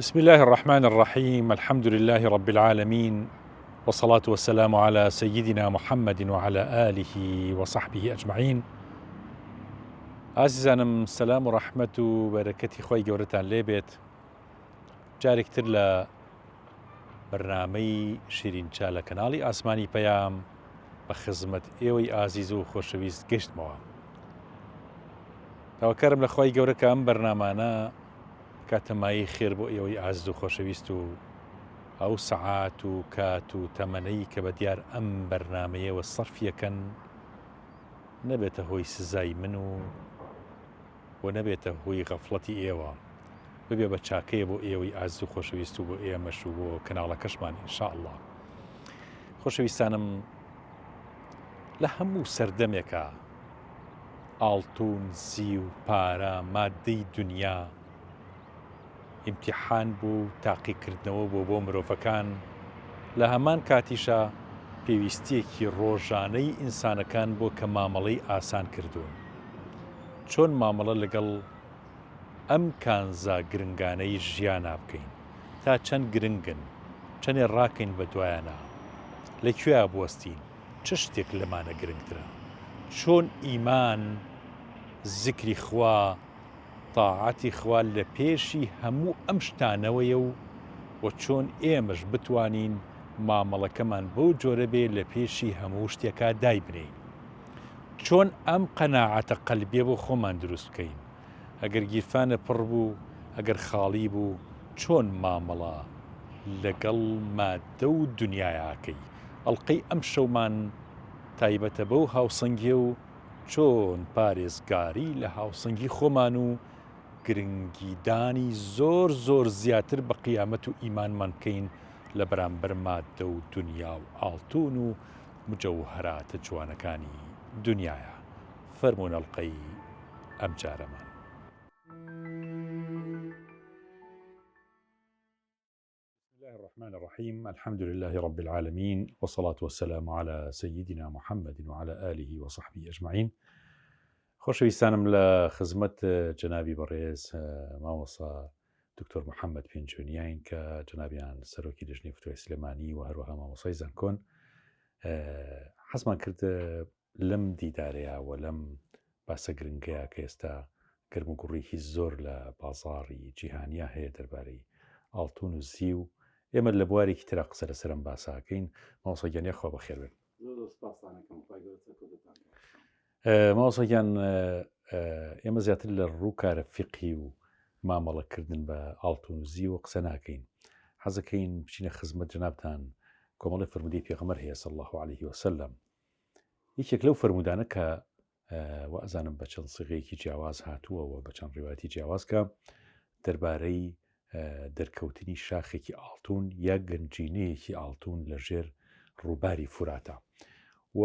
بسم الله الرحمن الرحيم الحمد لله رب العالمين والصلاة والسلام على سيدنا محمد وعلى آله وصحبه أجمعين ئازیزانم سەلام و ڕەحمەت و بەرەکەتی خۆی گەورەتان لێبێت جارێکتر لە بەرنامەی شیرین چا لە کەناڵی ئاسمانی پەیام بە خزمەت ئێوەی ئازیز و خۆشەویست گەشتمەوە داواکارم لە خوای گەورە کە ئەم بەرنامانە بکاتە مایەی خێر بۆ ئێوەی ئازیز و خۆشەویست و ئەو سەعات و کات و تەمەنەی کە بە دیار ئەم بەرنامەیەوە سەرفیەکەن نەبێتە هۆی سزای من و و نەبێتە هۆی غەفڵەتی ئێوە ببێ بە چاکەیە بۆ ئێوەی ئازیز و خۆشەویست و بۆ ئێمەش و بۆ کەناڵەکەشمان ان شاء اللە خۆشەویستانم لە هەموو سەردەمێکا ئاڵتون، زیو، پارە، ماددەی دونیا ئیمتیحان بوو و تاقیکردنەوە بووە بۆ مرۆڤەکان، لە هەمان کاتیشا پێویستییەکی ڕۆژانەی ئینسانەکان بووە کە مامەڵەی ئاسان کردوون. چۆن مامەڵە لەگەڵ ئەم کانزا گرنگانەی ژیانا بکەین؟ تا چەند گرنگن؟ چەنێ ڕاکەین بە دوایانا؟ لە کوێیا بوەستین؟ چ شتێک لەمانە گرنگترە؟ چۆن ئیمان، زیکری خوا، تاعەتی خوا لە پێشی هەموو ئەم شتانەوەیە و وە چۆن ئێمەش بتوانین مامەڵەکەمان بەو جۆرە بێ لە پێشی هەموو شتێکا دایبنێین؟ چۆن ئەم قەناعەتە قەلبیە بۆ خۆمان دروست بکەین؟ ئەگەر گیرفانە پڕ بوو، ئەگەر خاڵی بوو، چۆن مامەڵە لەگەڵ ماددە و دونیایا ئەکەی؟ ئەڵقەی ئەمشەومان تایبەتە بەو هاوسەنگیە و چۆن پارێزگاری لە هاوسەنگی خۆمان و گرنگیدانی زۆر زۆر زیاتر بە قیامەت و ئیمانمان بکەین لە بەرامبەر ماددە و دونیا و ئاڵتون و مجەوهەراتە جوانەکانی دونیایا. فەرموون ئەڵقەی ئەمجارەمان. بسم الله الرحمن الرحيم الحمد لله رب العالمين والصلاة والسلام على سيدنا محمد وعلى آله وصحبه أجمعين خۆشەویستانم لە خزمەت جەنابی بەڕێز مامۆسا دکتۆر محەممەد پێنجوێنیین کە جەنابیان سەرۆکی لژنەی فتوای سلێمانی و هەروەها مامۆسای زانکۆن حەزمان کرد لەم دیدارەیا و لەم باسە گرنگەیا کە ئێستا گەرموگوڕیی زۆر لە بازاڕی جیهانیا هەیە دەربارەی ئاڵتون و زیو، ئێمە لە بوارێکی ترا قسە لەسەر ئەم باسە ئەکەین. مامۆستا گیان یاخوا بەخێر بێن. زۆر زۆر سپاستان ئەکەم، خوای گەورە سەرکەوتووتان کات. مامۆستا گیان ئێمە زیاتر لە ڕوو کارە فیقهی و مامەڵەکردن بە ئاڵتون و زیوە قسە ناکەین، حەزەکەین بچینە خزمەت جەنابتان، کۆمەڵێ فەرموودەی پێغەمبەر هەیە صلی اللە علیه وسلم، یەکێک لەو فەرموودانە کە وازانم بە چەند سیغەیەکی جیاواز هاتووە و بە چەند ڕیواتی جیاواز کە دەربارەی دەرکەوتنی شاخێکی ئاڵتون یا گەنجینەیەکی ئاڵتون لە ژێر ڕووباری فوراتە و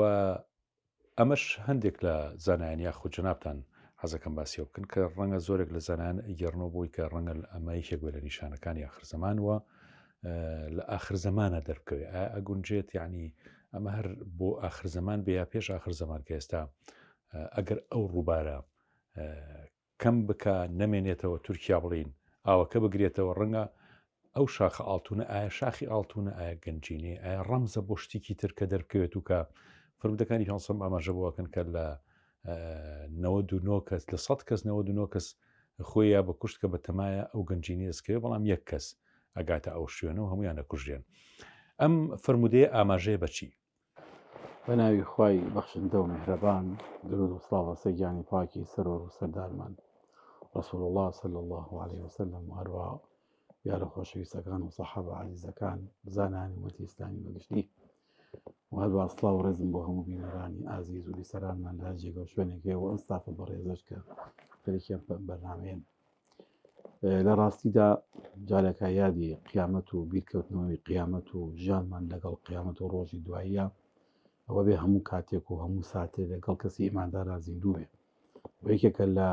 ئەمەش هەندێک لە زانایان یاخود جەنابتان حەزەکەم باسیەوە بکەن کە ڕەنگە زۆرێک لە زانایان ئەگەڕنەوە بۆی کە ڕەنگە ئەمە یەکێک بێ لە نیشانەکانی ئاخر زەمان وە لە ئاخر زەمانە دەربکەوێ ئایا ئەگونجێت یعنی ئەمە هەر بۆ ئاخر زەمان بێ یا پێش ئاخر زەمان کە ئێستا ئەگەر ئەو ڕووبارە کەم بکە نەمێنێتەوە تورکیا بڵین ئاوەکە بگرێتەوە ڕەنگە ئەو شاخە ئاڵتونە ئایا شاخی ئاڵتونە ئایا گەنجینێ ئایا ڕەمزە بۆ شتێکی تر کە دەربکەوێت و کە فرمودەکانی پێسم ئاماژە بۆکەن کە لە 99 کەس لە 100 کەس 99 کەس خۆی یا بە کوشت کە بەتەمایە ئەو گەنجینەی دەستکەوێت بەڵام یەک کەس ئەگاتە ئەو شوێنە و هەمویان ئەکوژرێن ئەم فەرموودەیە ئاماژەیە بە چی؟ بە ناوی خوای بەخشندە و میهرەبان درود و سڵاو لەسەر گیانی پاکی سەرۆر و سەردارمان رسول الله صلی الله علیه وسلم و هەروە یارە خۆشەویستەکان و سەحابە عەزیزەکان زانایانی ومەتی ئیسلامی بەگشتی و هەروە سڵاو و ڕێزم بۆ هەموو بینەرانی ئازیز و بیسەرانمان لە هەر جێگە و شوێنێک هەیە و ئەم ستافە بەڕێزەش کە خەریکی ئەم بەرنامەیەن لە ڕاستیدا جارێکە یادی قیامەت و بیرکەوتنەوەی قیامەت و ژیانمان لەگەڵ قیامەت و ڕۆژی دواییە ئەوە بێ هەموو کاتێک و هەموو ساتێ لەگەڵ کەسی ئیماندارا زیندوو بێ و یەکێکە لە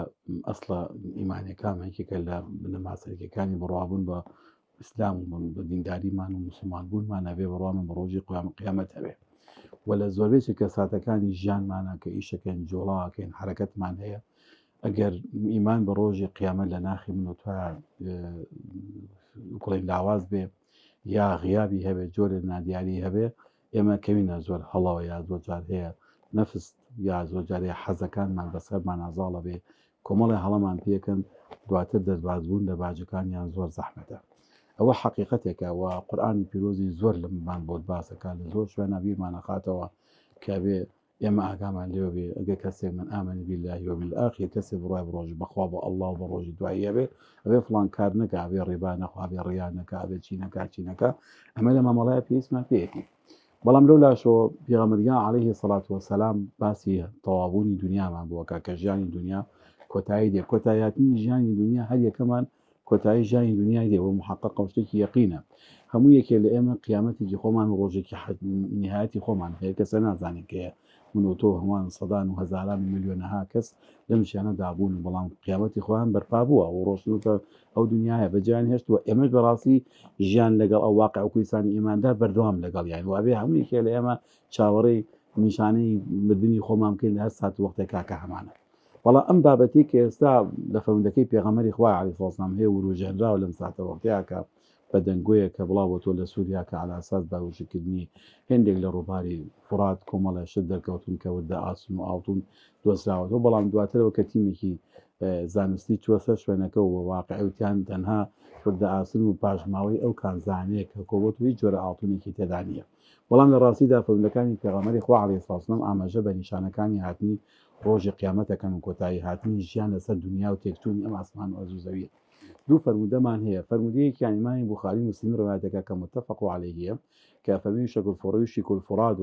ئەسڵە ئیمانەکان یەکێکە لە بنەما سەرەکیەکانی بڕوابوون بە ئیسلام و بە دینداریمان و مسلمان بوونمان هەبێ بڕوامان بە ڕۆژی قیام قیامەت هەبێ و لە زۆربەی کە ساتەکانی ژیانمانە کە ئیشەکەین جۆڵاکەین حرەکەتمان هەیە ئەگەر ئیمان بە ڕۆژی قیامەت لە ناخی من و تۆ. کوڵین لاواز بێ یا غیابی هەبێ جۆرێ نادیاری هەبێ ئێمە کەوینە زۆر هەڵەوە یا زۆر جار هەیە نەفس یا زۆر جارێ حەزەکانمان بەسەرمانا زاڵە بێ کۆمەڵێ هەڵەمان پێکەن دواتر دەربازبوون لە باجەکانیان زۆر زەحمەتە ئەوە حەقیقەتێکە و قورئانی پیرۆزی زۆر لەممان بۆت باسەکە لە زۆر شوێنە بیرمان ئەخاتەوە کە بێ ئێمە ئاگامان لێوە بێ ئەگەر کەسێک من آمن بالله و بالآخر کەسێ بڕای بە ڕۆژی بەخوا بە ئەڵڵا و بە ڕۆژی دوایی هەبێ ئەبێ فڵان کار نەکا ئەبێ ڕیبا نەخوا ئەبێ ڕیا نەکا ئەبێ چی نەکا چی نەکا ئەمە لە مامەڵەیە پێویستمان پێیەتی بەڵام لەو لاشەوە پێغەمبەر گیان عەلەیهی سەڵات وەسەلام باسی تەواوبوونی دنیامان بۆ کە کە ژیانی دنیا کۆتایی دێ کۆتاییهاتنی ژیانی دنیا هەر یەکەمان کۆتایی ژیانی دنیای دێ و محققە و شتێکی یەقینە هەموو یەکێ لە ئێمە قیامەتێکی خۆمان و ڕۆژێکی نهایەتی خۆمان هەیە کەسە نازانێت کەیە من و تۆ هەمان سەدان و هەزاران و ملیۆنەها کەس لەم ژیانەدا بوون و بەڵام قیامەتی خۆیان بەرپا بووە و ڕۆشتنەتە ئەو دنیاە بەجیان هێشتووە ئێمەش بەڕاستی ژیان لەگەڵ ئەو واقع و کوردستانی ئیماندار بەردەوام لەگەڵ یان وابێ هەموو یەکێ لە ئێمە چاوەڕێی نیشانەی مردنی خۆمان بکەین لە هەر سات و وەختێک کاکە هەمانە بەڵام ئەم بابەتی کە ئێستا لە فەرموودەکەی پێغەمبەری خوا عەلەیهی سڵام هەیە وروژێنراوە لەم ساتە وەختەیە کە بە دەنگۆیەک کە بڵاو بۆتەوە لە سووریا کە عەلا ئەساس بە وشککردنی هێندێک لە ڕووباری فوڕات کۆمەڵێ شت دەرکەوتوون کە وردە ئاسن و ئاڵتوون دۆزراوەتەوە بەڵام دواترەوە کە تیمێکی زانستی چووە سەر شوێنەکە و بە واقعی وتیان تەنها وردە ئاسن و پاشماوەی ئەو کانزانەیە کە کۆبۆتەوە هیچ جۆرە ئاڵتوونێکی تێدا نییە بەڵام لە ڕاستیدا فەرموودەکانی پێغەمبەری خوا عەلەیهی سڵاو سلام ئاماژە بە نیشانەکانی هاتنی ڕۆژی قیامەت دەکەن و کۆتایی هاتنی ژیان لەسەر دونیا و تێکچوونی ئەم ئاسمان و ئەرز و زەویە. دوو فەرموودەمان هەیە، فەرموودەیەکیان ئیمامی بوخاری و موسلیم ڕەوایەتەکە کە متفق علیه کە فەرمووی یوشک الفر یوشک الفراد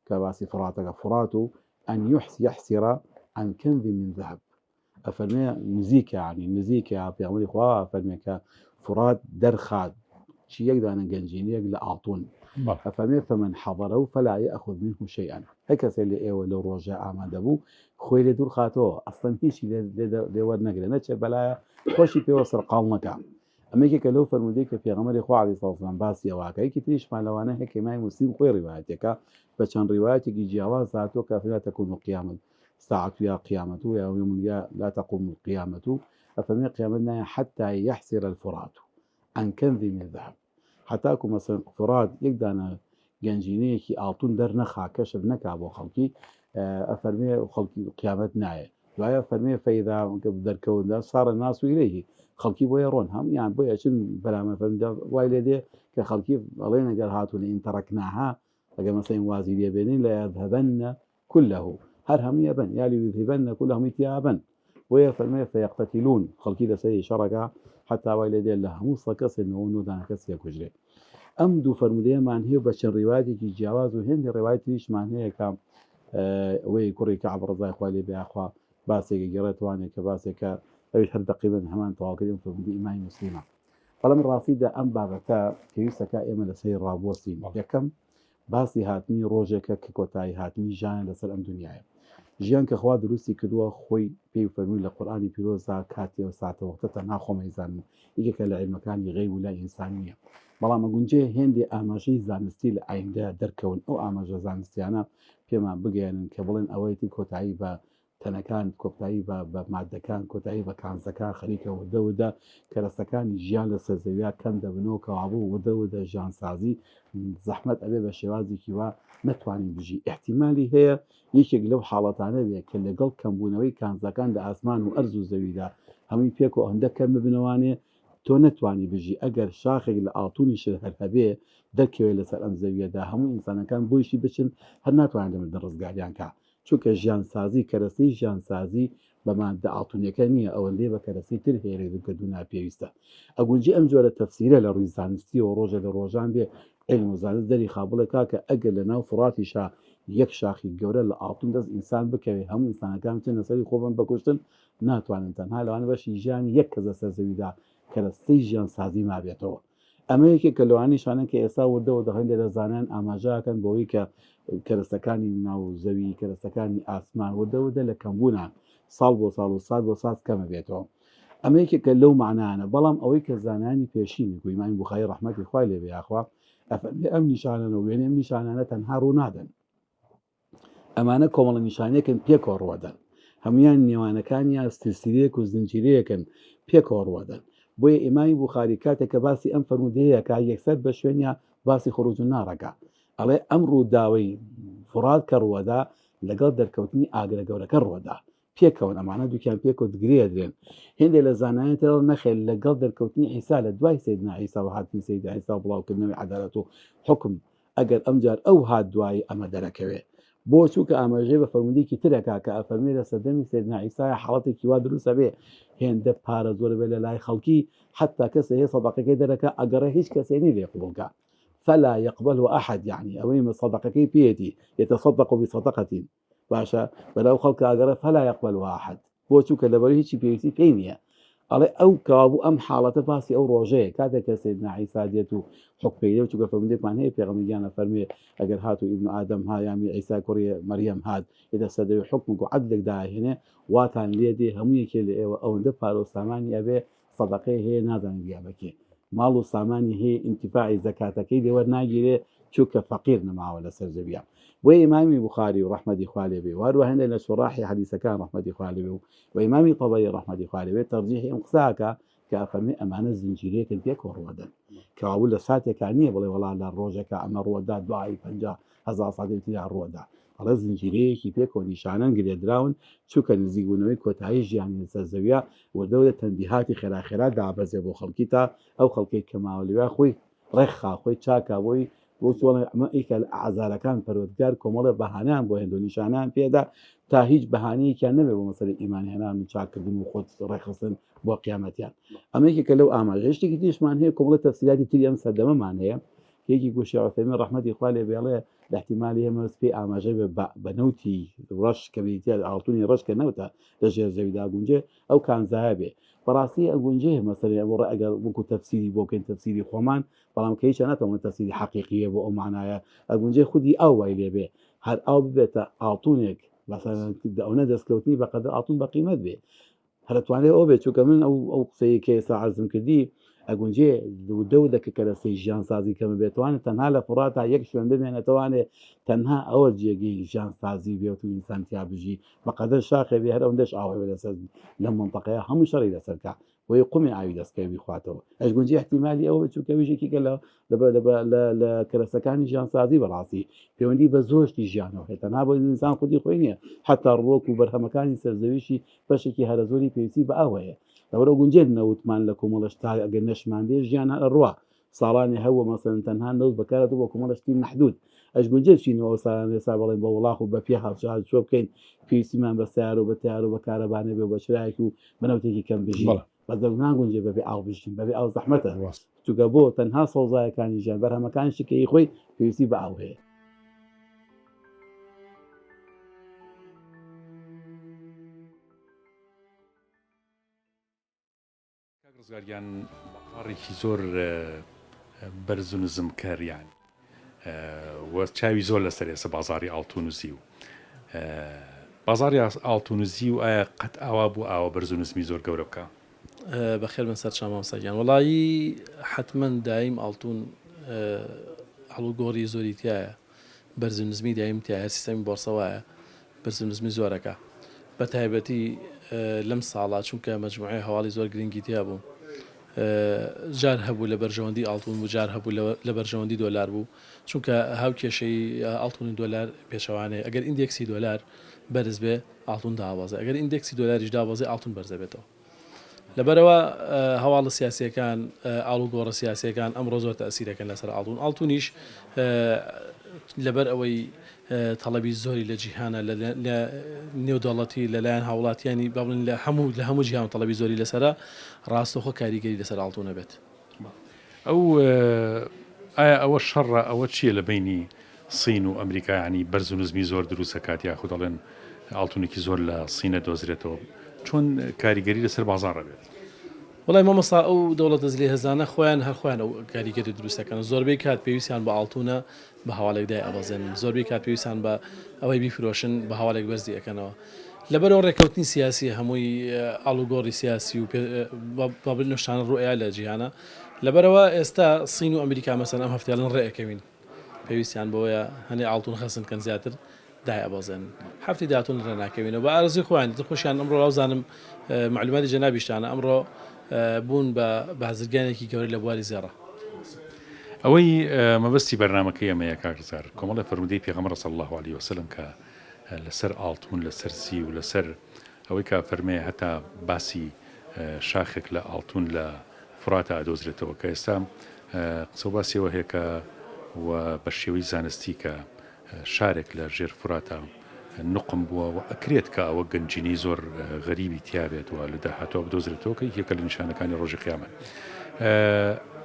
کە باسی فراتەکە فرات ان یحسر عن کنز من ذهب ئەفەرمێ نزیکە یعنی نزیکە پێغەمبەری خوا ئەفەرمێ کە فرات دەرخات چی یەک دانە گەنجینەیەک لە ئاڵتون ئەفەرمێ فمن حضره فلا يأخذ منه شيئا هەر کەسێ لە ئێوە لەو ڕۆژە ئامادە بوو خۆی لێ دوور خاتەوە ئەسڵەن هیچی لێ وەرنەگرێ نەچێ بەلایە خۆشی پێوە سەرقاڵ نەکا ئەمە یەکێکە لەو فەرموودەی کە پێغەمبەری خوا عەلەیهی سڵاو وسلام باسی ئەوە ئەکا یەکی تریشمان لەوانە هەیە کە ئیمامی موسلیم خۆی ڕیوایەتێکە بە چەند ڕیوایەتێکی جیاواز هاتووە کە فلا تكون قیامە ساعة یا قیامەت یا یوم یا لا تقوم القیامة ئەفەرمێ قیامەت نایە حتى يحسر الفرات عن كنز من ذهب حتاکو مەسەن فورات یەک دانە گەنجینەیەکی ئاڵتون دەرنەخا کەشف نەکا بۆ خەڵکی ئەفەرمێ خەڵکی قیامەت نایە دوایە فەرمێ فەیدا دەرکەوندا سارە ناس و ئیلەیه خەڵکی بۆیە ڕۆن هەمویان بۆیە چن بەرامە فەرمدا وای لێ دێ کە خەڵکی ئەڵێن ئەگەر هاتوون ئین تەڕەکناها ئەگەر مەسەین وازی لێ بێنین لە یذهبن كله هەر هەمووی ئەبەن یا ليذهبن كله هەمووی تیا ئەبەن بۆیە فەرمێ فيقتتلون خەڵکی لەسەری شەڕەکە حتا وای لێ دێ لە هەموو سە کەسێ 99 دانە کەس ئەکوژرێ ئەم دوو فەرموودەیەمان هەیە بە چەند ڕیوایەتێکی جیاواز و هێندی ڕێوای تریشمان هەیە کە ئەوەی کوڕی کەعب ڕەزای خوای لێ بێ ئاخوا باسێکی گێڕێتوانێ کە باسێکە ئەویش هەر دەقیبەن هەمان تەواوکردن فەرموودەی ئیمامی موسلیمە بەڵام ڕاستیدا ئەم بابەتە پێویستەکە ئێمە لەسەری ڕابوەستین یەکەم باسی هاتنی ڕۆژێکە کە کۆتایی هاتنی ژیانە لەسەر ئەم دنیایە. ژیان کە خوا دروستی کردووە خۆی پێی فەرمووی لە قورئانی پیرۆزدا کاتی ئەو ساتە وەختە تەنها خۆم ئەیزانم و یەکێکە لە عیلمەکانی غەیب و لای ئینسان نییە بەڵام ئەگونجێ هێندێ ئاماژەی زانستی لە ئایندە دەرکەون ئەو ئاماژە زانستیانە پێمان بگەیەنن کە بڵێن ئەوەیتی کۆتایی بە تەنەکان، کۆتایی بە بە ماددەکان، کۆتایی بە کانزەکان، خەریکە وردە وردە کەرەستەکانی ژیان لە سەر زەویا کەم دەبنەوە، کەوابوو وردە وردە ژیانسازی زەحمەت ئەبێ بە شێوازێکی وا نەتوانین بژی. ئیحتیمالی هەیە یەکێک لەو حاڵەتانە بێ کە لەگەڵ کەمبوونەوەی کانزاکان لە ئاسمان و ئەرز و زەویدا هەمووی پێکەوە ئەوەندە کەم ببنەوانێ تۆ نەتوانی بژی ئەگەر شاخێک لە ئاڵتونیشت هەر هەبێ دەرکەوێ لەسەر ئەم زەویەدا هەموو ئینسانەکان بۆیشی بچن هەر ناتوانێ لە مردن ڕزگاریان کا چونکە ژیانسازی کەرەستەی ژیانسازی بە ماددە ئاڵتونیەکە نیە ئەوەندەی بە کەرەستەی تر هەیە لە گەردوونا پێویستە ئەگونجێ ئەم جۆرە تەفسیرە لە ڕووی زانستیەوە ڕۆژێ لە ڕۆژان بێ عیلم و زانست دەری خا بڵێ کاکە ئەگەر لە ناو فوڕاتیشا یەک شاخی گەورە لە ئاڵتون دەست ئینسان بکەوێ هەموو ئینسانەکان بچنە سەری خۆ بن بەکوشتن ناتوانن تەنها لەوانە بەشی ژیانی یەک کەس لەسەر زەویدا کەرەستەی ژیانسازی مابێتەوە ئەمە یەکێکە لەوان نیشانە کە ئێستا وردە وردە هەندێک لە زانایان ئاماژەکەن بەوەی کە کەرەستەکانی ناو زەوی کەرەستەکانی ئاسمان وردە وردە لە کەمبوونان ساڵ بۆ ساڵ و سات بۆ سات کەمە بێتەوە ئەمە یەکێکە لەو معنانە بەڵام ئەوەی کە زانایانی پێشین گویمانی بخاری ڕەحمەتی خوای لێ بێ یاخوا ئەفەرمێ ئەم نیشانانە و وێنەی ئەم نیشانانە تەنها ڕوو نادەن ئەمانە کۆمەڵە نیشانەیەکن پێکەوە ڕوەدەن هەمویان نێوانەکانیان سلسلەیەک و زنجیرەیەکن پێکەوە ڕوەدەن. بۆیە ئیمامی بوخاری کاتێک کە باسی ئەم فەرموودەیە ئەکا یەکسەر بە شوێنیا باسی خروج النار ئەکا ئەڵێ ئەم ڕووداوەی فوڕات کە ڕووەدا لەگەڵ دەرکەوتنی ئاگرە گەورەکە ڕووەدا پێکەوەن ئەمانە دووکیان پێکەوە گرێ ئەدرێن هێندێ لە زانایان تر ئەڵێن نەخێر لەگەڵ دەرکەوتنی عیسا لە دوای سەیدنا عیسا و هاتنی سەیدنا عیسا و بڵاوکردنەوەی عەدالەت و حوکم ئەگەر ئەمجار ئەو هات دوایی ئەمە دەرەکەوێ بۆ چونکە ئاماژەی بە فەرموودەیەکی تر ئەکا کە ئەفەرموێ لە سەردەمی سەیدنا عیسایە حاڵەتێکی وا دروست ئەبێ هێندە پارە زۆر ئەبێ لە لای خەڵکی حەتا کەسێ هەیە سەدەقەکەی دەرەکا ئەگەڕێ هیچ کەسێ نیە لێی قبوڵ کا فلا يقبله احد یعنی ئەوەی سەدەقەکەی پێیەتی يتصدق بصدقة باشە بەلاو خەڵکە ئەگەڕێ فلا يقبل احد بۆ چونکە لەبەر هیچی پێویستی پێی نییە ئەڵێ ئەو کەوابوو ئەم حاڵەتە باسی ئەو ڕۆژەیە کاتێک کە سەیدنا عیسا دێت و حوکمەی دێ چونکە فەرموودەیەکمان هەیە پێغەمبەر گیان ئەفەرموێ ئەگەر هاتوو ئیبن ئادەم ها یامی عیسا کوڕی مەریەم هات ئێتە سەردەوی حوکمێک و عەدلێک داهێنێ واتان لێ دێ هەموو یەکێ لە ئێوە ئەوەندە پارە و سامانی ئەبێ سەدەقەی هەیە نازانێ بیا بە کێ ماڵ و سامانی هەیە ئینتیفاعی زەکاتەکەی لێ وەرناگیرێ چونکە فەقیر نەماوە لەسەر زەویا بۆیە ئیمامی بوخاری و ڕەحمەتی خوا لێ بێ و هەروەها هەندێک لە شوڕاحی حەدیسەکان ڕەحمەتی خوا لێ بێ و و ئیمامی تەبەری ڕەحمەتی خوا لێ بێ تەرجیحی ئەم قسە ئەکا کە ئەفەرمێ ئەمانە زنجیرەیەکن پێکەوە ڕووەدەن کەوابوو لە ساتێکا نییە بڵێ وەڵا لە ڕۆژێکا ئەمە ڕووەدا دوایی 50,000 ساڵی تریا ڕووەدا ئەڵێ زنجیرەیەکی پێکەوە نیشانەن گرێدراون چونکە نزیکبوونەوەی کۆتایی ژیانی لەسەر زەویە وردە وردە تەنبیهاتی خێرا خێرا دابەزێ بۆ خەڵکی تا ئەو خەڵکەی کە ماوە لەویا خۆی ڕێکخا خۆی چاکا بۆی بۆ چۆڵێ ئەمە ئیکە لە ئازارەکان پەروەردگار کۆمەڵێ بەهانەیان بۆ هێندو نیشانەیان پێدا تا هیچ بەهانەیەکیان نەبێ بۆ مەسەلەی ئیمان هێنان و چاکردن و خۆت ڕێکخستن بۆ قیامەتیان ئەمە یەکێکە لەو ئاماژە شتێکی تریشمان هەیە کۆمەڵە تەفسیراتی تری ئەم سەردەمەمان هەیە یەکی گوشی عوثەیمین ڕەحمەتی خوا لێ بێڵێ لە احتیمالی هەیە مەبەست پێی ئاماژە بێ بە نەوتی ڕەش کە بریتیە لە ئاڵتونی ڕەش کە نەوتە لە ژێر زەویدا گونجێ ئەو کانزایە بێ بەڕاستی ئەگونجێ مەسەلەی ئەبوو ڕێ ئەگەر وەکو تەفسیری بۆ بکەین تەفسیری خۆمان بەڵام کە هیچ ناتوانم تەفسیری حەقیقیە بۆ ئەو معنایە ئەگونجێ خودی ئاو وای لێ بێ هەر ئاو ببێتە ئاڵتونێک مەسەلەن ئەونە دەستکەوتنی بەقەدر ئاڵتون بە قیمەت بێ هەر ئەتوانێ ئەو بێت چونکە من ئەو ئەو قسەیە کە ئێستا عەرزم کردی ئەگونجێ دەو دەکە کەرەسەی ژیانسازی کەمە بێتوانێت تەنها لە فڕاتا یەک شوێن بمێنێتوانێ تەنها ئەوە جێگەی ژیانسازی بێت و ئینسان تیا بژی بەقەدەر شاخێ بێ هەر ئەوەندەش ئاو هەبێ لەسەر لەم منطقەیە هەموو شەڕی لەسەر کا بۆیە قومی ئاوی دەستکەوێ بیخواتەوە ئەشگونجی احتیمالی ئەوە چونکە ویژێکیکە لە لە کەرەسەکانی ژیانسازی بەڕاستی پەیوەندی بە زۆر شتی ژیانەوە هەیە تەنها بۆ ئینسان خودی خۆی نییە حتا ڕووەک و بەرهەمەکانی سەرزەویشی بەشێکی هەرە زۆری پێویستی بە ئاو هەیە لەوەرە گونجێت نەوتمان لە کۆمەڵە شتا ئەگەر نەشمان بێ ژیان هەر ئەڕوا ساڵانی هەبووە مەسەلەن تەنها نەوت بەکارهاتوو بۆ کۆمەڵە شتی مەحدود ئەش گونجێت بچینەوە ئەو ساڵانە ئێستا بڵێن بە وڵاخ و بە پێ هاوچۆ بکەین پێویستیمان بە سەیارە و بە تەیارە و بە کارەبا نەبێ و بە چرایەک و بە نەوتێکی کەم بژین بەڵێ. بەس دەنگ ناگونجێ بەبێ ئاو بژین بەبێ ئاو زەحمەتە ڕاست. چونکە بۆ تەنها سەوزایەکانی ژیان بەرهەمەکانی شکەیی خۆی پێویستی بە ئاو هەیە. کاک ڕزگار گیان بازاڕێکی زۆر بەرز و نزم کەر یانی و چاوی زۆر لەسەر ئێستا بازاری ئاڵتون و زیو بازاری ئاڵتون و زیو ئایا قەت ئاوا بوو ئاوا بەرز و نزمی زۆر گەورە بکە؟ بەخێر بن سەرچاو مامۆستا گیان وەڵایی حەتمەن دایم ئاڵتون ئاڵوگۆڕی زۆری تایە بەرز و نزمی دایم تایە سیستەمی بۆرسە وایە بەرز و نزمی زۆرەکە بە تایبەتی لەم ساڵە چونکە مەجموعەی هەواڵی زۆر گرنگی تیا بوو جار هەبوو لە بەرژەوەندی ئاڵتون بوو جار هەبوو لە بەرژەوەندی دۆلار بوو چونکە هاوکێشەی ئاڵتونی دۆلار پێچەوانەیە ئەگەر ئیندێکسی دۆلار بەرز بێ ئاڵتون دابەزێ ئەگەر ئیندێکسی دۆلاریش دابەزێ ئاڵتون بەرزەبێتەوە لەبەرئەوە هەواڵە سیاسیەکان ئاڵوگۆڕە سیاسیەکان ئەمڕۆ زۆر تەئسیرەکەن لەسەر ئاڵتون ئاڵتونیش لەبەر ئەوەی تەڵەبی زۆری لە جیهانە لە نێودەوڵەتی لەلایەن هاوڵاتیانی با بڵێن لە هەموو لە هەموو جیهان تەڵەبی زۆری لەسەرە ڕاستەوخۆ کاریگەری لەسەر ئاڵتون ئەبێت. ئەو ئایا ئەوە شەڕە ئەوە چییە لە بەینی سین و ئەمریکا یانی بەرز و نزمی زۆر دروست ئەکات یاخود ئەڵێن ئاڵتونێکی زۆر لە سین ئەدۆزرێتەوە چۆن کاریگەری لەسەر بازاڕ ئەبێت؟ وەڵای مامۆستا ئەو دەوڵەتە زلێهێزانە خۆیان هەر خۆیان ئەو کاریگەری دروست ئەکەن زۆربەی کات پێویستیان بە ئاڵتونە بە هەواڵێک دای ئەبەزێنن زۆربەی کات پێویستیان بە ئەوەی بیفرۆشن بە هەواڵێک بەرزی ئەکەنەوە لەبەرئەوە ڕێککەوتنی سیاسی هەمووی ئاڵوگۆڕی سیاسی و با بڵێین ئەو شتانە ڕوئەیا لە جیهانە لەبەرئەوە ئێستا سین و ئەمریکا مەسەن ئەم هەفتەیە ئەڵێن ڕێئەکەوین پێویستیان بەوەیە هەنێ ئاڵتون خەسن کەن زیاتر دایئەبەزێنن هەفتەی داهاتوو ڕێناکەوینەوە بە ئارەزوی خۆیان ئیتر خۆشیان ئەمڕۆ وابزانم مەعلوماتی جەنابیشتانە ئەمڕۆ. بوون بە بازرگانێکی گەورە لە بواری زێڕا. ئەوەی مەبەستی بەرنامەکەی ئێمەیە کاک ڕزگار کۆمەڵێ فەرموودەی پێغەمبەر صلی اللە علیە وسلم کە لەسەر ئاڵتون لەسەر زیو لەسەر ئەوەی کە فەرمێ هەتا باسی شاخێک لە ئاڵتون لە فڕاتە ئەدۆزرێتەوە کە ئێستا قسە و باسی ئەوە هەیە کە و بە شێوەی زانستی کە شارێک لە ژێر فوراتا نوقم بووە و ئەکرێت کە ئەوە گەنجینەی زۆر غەریبی تیابێت و لە داهاتوە بدۆزرێتەوە کە یەکێکە لە نیشانەکانی ڕۆژی قیامەت.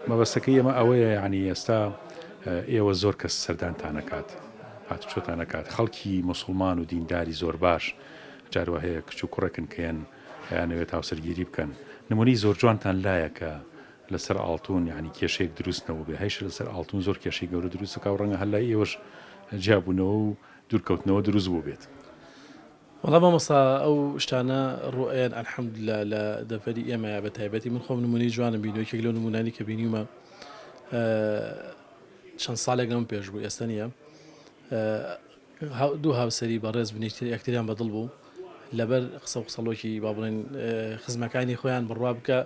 مەبەستەکەی ئێمە ئەوەیە یعنی ئێستا ئێوە زۆر کەس سەردانتان ئەکات هاتوچۆتان ئەکات خەڵکی موسڵمان و دینداری زۆر باش جاروا هەیە کچ و کوڕێکن کە یەن ئەیانەوێت هاوسەرگیری بکەن نمونەی زۆر جوانتان لایە کە لەسەر ئاڵتون یانی کێشەیەک دروست نەبووبێ هەیشە لەسەر ئاڵتون زۆر کێشەی گەورە دروست دەکا و ڕەنگە هەر لای ئێوەش جیابوونەوە و دوورکەوتنەوە دروست بووبێت. وەڵا مامۆستا ئەو شتانە ڕوئەیەن الحمدللە لە دەڤەری ئێمەیا بە تایبەتی من خۆم نمونەی جوانم بینیوە یەکێک لەو نمونانی کە بینیومە چەند ساڵێک لەم پێش بوو ئێستا نییە دوو هاوسەری بەڕێز بوون یەکتریان بەدڵ بوو لەبەر قسە و قسەڵۆکی با بڵێن خزمەکانی خۆیان بڕوا بکە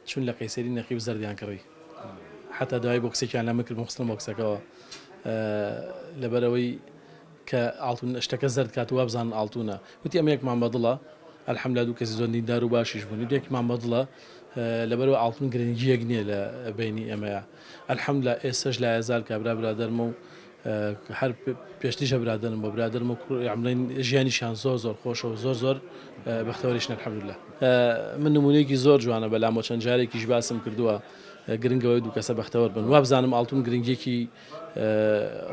چون لە قەیسەری نەقیب زەردیان کڕی حتا دوای بۆکسێکیان لە من کرد من خستم بۆکسەکەوە لەبەرەوەی کە ئاڵتون شتەکە زەرد کات وابزانن ئاڵتونە وتی ئەمە یەکمان بەدڵە الحمدلله دوو کەسی زۆر دیندار و باشیش بوون یەکمان بەدڵە لەبەرەوە ئاڵتون گرنگیەک نییە لە بینی ئێمەیە الحمدلله ئێستش لایەزال کابرا برادەرمە و هەر پێشتریش برادەرم بۆ برادەرم و کوڕی ژیانیشیان زۆر زۆر خۆشە و زۆر زۆر بەختەوەریشن الحمدلله. من نمونەیەکی زۆر جوانە بەلامەوە چەند جارێکیش باسم کردووە گرنگەوەی دوو کەسە بەختەوەر بن وابزانم ئاڵتون گرنگیەکی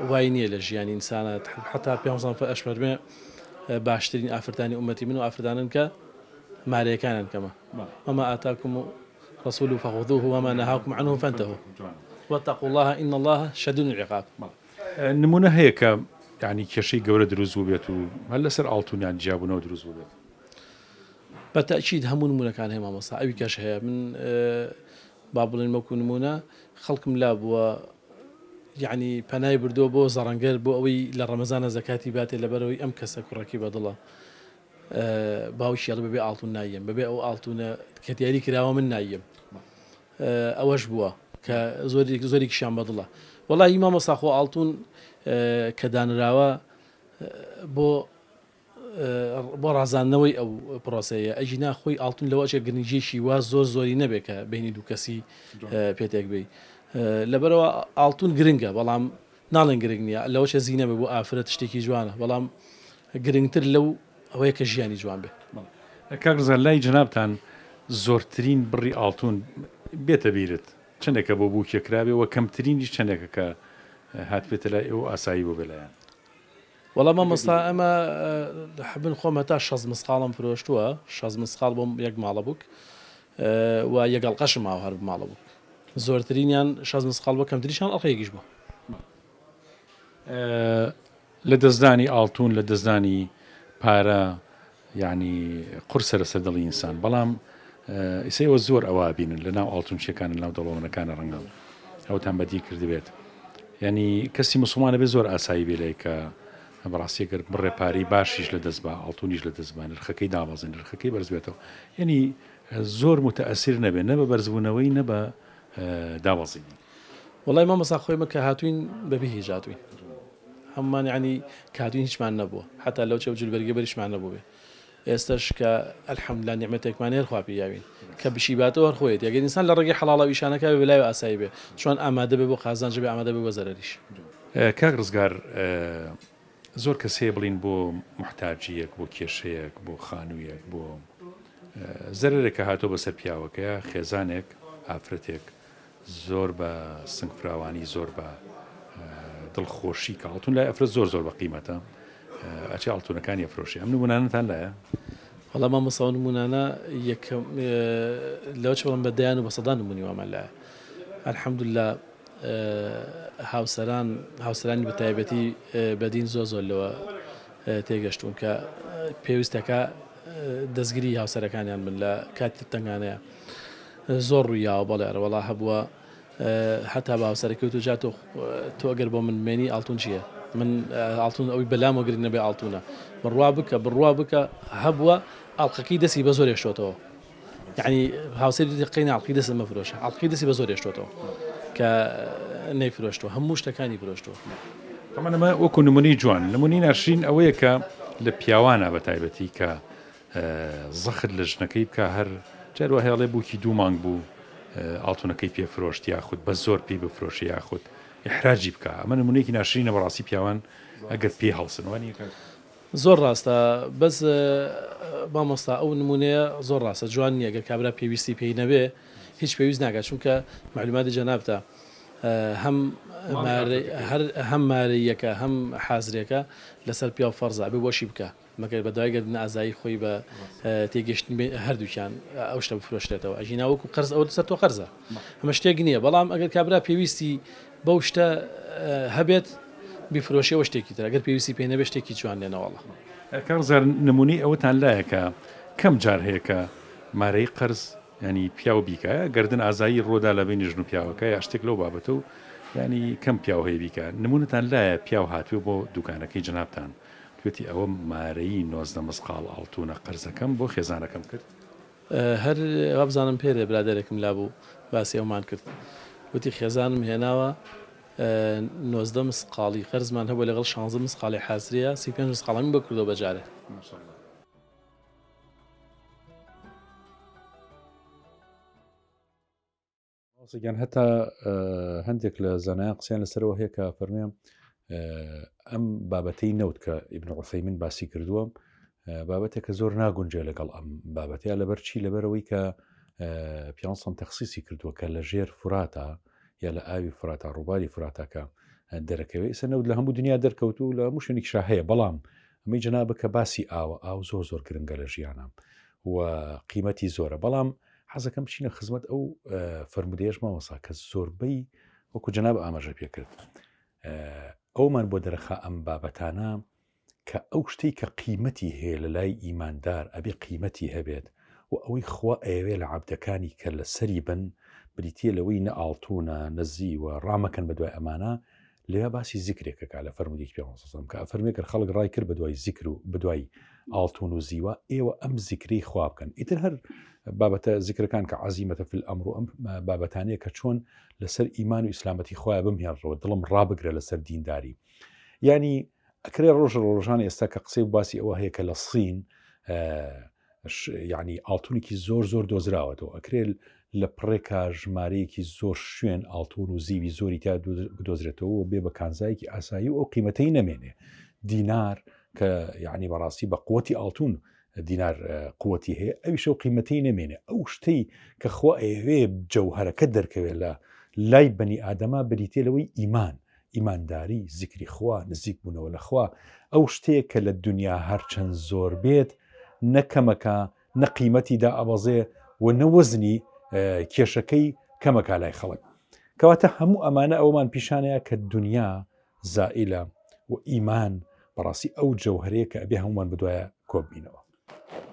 وای نییە لە ژیانی ئینسانە حتا پێ ئەشفەرمێ باشترین ئافرەتانی ئومەتی من و ئافرەتانن کە مارەیەکانیان کەمە وما آتاکم الرسول فخذوه وما نهاکم عنه فانتهوا واتقوا الله ان الله شدید العقاب. نمونە هەیە کە یانی کێشەی گەورە دروست بووبێت و هەر لەسەر ئاڵتونیان جیابوونەوە دروست بووبێت؟ بە تەئکید هەموو نمونەکان هەیە مامۆستا ئەوی کەش هەیە من با بڵێن وەکو نمونە خەڵکم لا بووە یعنی پەنای بردووە بۆ زەڕەنگەر بۆ ئەوەی لە ڕەمەزانە زەکاتی باتێ لەبەرەوەی ئەم کەسە کوڕەکەی بەدڵە باوکی ئەڵێ بەبێ ئاڵتون نایەم بەبێ ئەو ئاڵتونە کە دیاری کراوە من نایەم ئەوەش بووە کە زۆری زۆرێکیشیان بەدڵە وەڵی مامۆستا خۆ ئاڵتون کە دانراوە بۆ بۆ ڕازاندنەوەی ئەو پرۆسەیە ئەگینا خۆی ئاڵتون لەوە ئەچێت گرنگیەکی وا زۆر زۆری نەبێت کە بینی دوو کەسی پێتێک بی لەبەرەوە ئاڵتون گرنگە بەڵام ناڵێن گرنگ نییە لەوەچە زینە بێ بۆ ئافرەت شتێکی جوانە بەڵام گرنگتر لەو ئەوەیە کە ژیانی جوان بێ. کاک ڕزا لای جەنابتان زۆرترین بڕی ئاڵتون بێتە بیرت چەندێکە بۆ بووکێ کرابێ وە کەمترینیش چەندێکە کە هاتبێتە لای ئێوە ئاسایی بووبێ لایان؟ وەڵا مامۆستا ئەمە من خۆم هەتا شەست مسقاڵم فرۆشتووە شەست مسقاڵ بۆم یەک ماڵە بووک و یەک ئەڵقەشم ماوە هەر ماڵە بووک زۆرترینیان شەست مسقاڵ بووە کەمتریشیان ئەڵقەیەکیش بووە. لە دەستدانی ئاڵتون لە دەستدانی پارە یانی قورسە لەسەر دڵی ئینسان بەڵام ئیسە ئێوە زۆر ئەوە بینن لە ناو ئاڵتونچیەکان لە ناو دەوڵەمەنەکانە ڕەنگە ئەوتان بەدی کردبێت ینی کەسی مسلمانە بێ زۆر ئاسایی بێ لای کە بەڕاستی گەر بڕێ پارەی باشیش لە دەست بە ئاڵتونیش لە دەست بە نرخەکەی دابەزێن نرخەکەی بەرز بێتەوە ینی زۆر متەئەسیر نەبێ نە بە بەرزبوونەوەی نە بە دابەزینی. وەڵای مامۆستا خۆی مە کە هاتوین بەبێ هیچ هاتوین هەمومان یعنی کە هاتوین هیچمان نەبووە حتا لەو چێ جلبەرگە بەریشمان نەبووێ ئێستش کە الحمدلله نیعمەتێکمان هەر خوا پێیاوین کە بشیباتەوە هەر خۆیەتی ئەگەر ئینسان لە ڕێگەی حەڵاڵە ئیشانەکە بێ بەلای ئاسایی بێ چۆن ئامادە بێ بۆ قازانج بێ ئامادە بێ بۆ زەرەریش. کاک ڕزگار زۆر کەس هەیە بڵین بۆ موحتاجیەک بۆ کێشەیەک بۆ خانوویەک بۆ زەرەرێک کە هاتۆ بەسەر پیاوەکەیە خێزانێک ئافرەتێک زۆر بە سنگ فراوانی زۆر بە دڵخۆشی کە ئاڵتون لای ئەفرەت زۆر زۆر بە قیمەتە ئەچێ ئاڵتونەکانی ئەفرۆشێ ئەم نمونانەتان لایە؟ وەڵا مامۆستا ئەو نمونانە یەکەم لەوە چ بڵێم بە دەیان و بە سەدان نمونی وامان لایە الحمدللە هاوسەران هاوسەرانی بە تایبەتی بەدین زۆر زۆر لەوە تێگەشتوون کە پێویستەکە دەستگیری هاوسەرەکانیان بن لە کاتی تەنگانەیە زۆر ڕوویاوە بەڵێ ئەرەوەڵا هەبووە هەتا بە هاوسەرەکەی وتووە جا تۆ تۆ ئەگەر بۆ من بمێنی ئاڵتون چییە؟ من ئاڵتون ئەوی بەلامەوە گرنگ نەبێ ئاڵتونە بڕوا بکە بڕوا بکە هەبووە ئاڵقەکەی دەستی بە زۆر هێشتۆتەوە. یعنی هاوسەری وتی قەینا ئەڵقەی دەستت مەفرۆشە ئەڵقەی دەستی بە زۆر هێشتۆتەوە کە نەیفرۆشتووە هەموو شتەکانی فرۆشتووە. تەبعەن ئەمە وەکو نمونەی جوان نمونەی ناشرین ئەوەیە کە لە پیاوانە بە تایبەتی کە زەخت لە ژنەکەی بکا هەر جار وا هەیە ئەڵێ بووکی دوو مانگ بوو ئاڵتونەکەی پێ فرۆشت یاخود بە زۆر پێی بفرۆشێ یاخود ئیحراجی بکا ئەمە نمونەیەکی ناشرینە بەڕاستی پیاوان ئەگەر پێی هەڵسن وانیە کاک؟ زۆر ڕاستە بەس مامۆستا ئەو نمونەیە زۆر ڕاستە جوان نیە گەر کابرا پێویستی پێی نەبێ هیچ پێویست ناکات چونکە معلوماتی جەنابتە هەم هەم مارەیەکە هەم حازرێکە لەسەر پیاو فەرزە ئەبێ بۆشی بکە مەگەر بە دوای گەردن ئازایی خۆی بە تێگەشتنی بێ هەردووکیان ئەو شتە بفرۆشرێتەوە ئەگینا وەکو قەرز ئەوە لەسەر تۆ قەرزە ئەمە شتێک نییە بەڵام ئەگەر کابرا پێویستی بەو شتە هەبێت بیفرۆشێ ئەوە شتێکی ترە گەر پێویستی پێ نەبێت شتێکی جوان نیە نەوەڵا. کاک ڕزگار نمونەی ئەوەتان لایە کە کەم جار هەیە کە مارەی قەرز یانی پیاو بیکا یا گەردن ئازایی ڕوەدا لە بەینی ژن و پیاوەکە یا شتێک لەو بابەتە و یانی کەم پیاو هەیە بیکا نمونەتان لایە پیاو هاتوێ بۆ دوکانەکەی جەنابتان توێتی ئەوە مارەی 19 مسقاڵ ئاڵتونە قەرزەکەم بۆ خێزانەکەم کرد. هەر وابزانم پێرێ برادەرێکم لابوو باسی ئەومان کرد وتی خێزانم هێناوە 19 مسقاڵی قەرزمان هەبوو لەگەڵ 16 مسقاڵی حازریە 35 مسقاڵەمی بۆ کردەوە بەجارێ. مامۆستا گیان هەتا هەندێک لە زانایان قسەیان لەسەرەوە هەیە کە فەرمێ ئەم بابەتەی نەوت کە ئیبن عوسەیمین باسی کردووە بابەتێک کە زۆر ناگونجێ لەگەڵ ئەم بابەتەیە لەبەر چی لەبەرەوەی کە پیانسەم تەخصیسی کردووە کە لە ژێر فراتا یا لە ئاوی فراتا ڕووباری فراتاکە دەرەکەوێت ئێستا نەوت لە هەموو دنیا دەرکەوت و لە هەموو شوێنێکیشا هەیە بەڵام ئەمەی جەنابە کە باسی ئاوە ئاو زۆر زۆر گرنگە لە ژیانە و قیمەتی زۆرە بەڵام حەزەکەم بچینە خزمەت ئەو فەرمودەیەش مامۆسا کە زۆربەی وەکو جەناب ئاماژە پێ کرد ئەومان بۆ دەرەخا ئەم بابەتانە کە ئەو شتەی کە قیمەتی هەیە لە لای ئیماندار ئەبێ قیمەتی هەبێت و ئەوەی خوا ئەیەوێ لە عەبدەکانی کە لەسەری بن بریتە لەوەی نە ئاڵتونە نە زیوە ڕامەکەن بە دوای ئەمانە لەوێ باسی زیکرێک ئەکا لە فەرموودەیەکی پێغەمبەر صلی اللە علیه و سلم کە ئەفەرموێ گەر خەڵک ڕای کرد بەدوای زیکر و بەدوای ئاڵتون و زیوە ئێوە ئەم زیکرەی خوا بکەن ئیتر هەر بابەتە زیکرەکان کە عەزیمەتە فی الامر و ئەم بابەتانەیە کە چۆن لەسەر ئیمان و ئیسلامەتی خۆیان بمهێڵڕەوە دڵم ڕابگرە لەسەر دینداری یعنی ئەکرێ ڕۆژ ڕۆژان ئێستا کە قسەی و باسی ئەوە هەیە کە لە سین یعنی ئاڵتونێکی زۆر زۆر دۆزراوەتەوە ئەکرێت لە پڕێکا ژمارەیەکی زۆر شوێن ئاڵتون و زیوی زۆری تا بدۆزرێتەوە و بێ بە کانزایەکی ئاسایی و ئەو قیمەتەی نەمێنێ دینار کە یعنی بەڕاستی بە قوتی ئاڵتون دینار قوتی هەیە ئەویش ئەو قیمەتەی نەمێنێ ئەو شتەی کە خوا ئەیەوێ جەوهرەکە دەرکەوێت لە لای بەنی ئادەما بریتە لەوەی ئیمان ئیمانداری، زیکری خوا، نزیک بوونەوە لە خوا، ئەو شتەیە کە لە دونیا هەرچەند زۆر بێت نە کەمەکا نە قیمەتی دائەبەزێ و نە وەزنی کێشەکەی کەمەکا لای خەڵک. کەواتە هەموو ئەمانە ئەوەمان پیشانەیە کە دونیا زائیلە و ئیمان بەڕاستی ئەو جەوهەرەیە کە ئەبێ هەموومان بدوایە کۆببینەوە.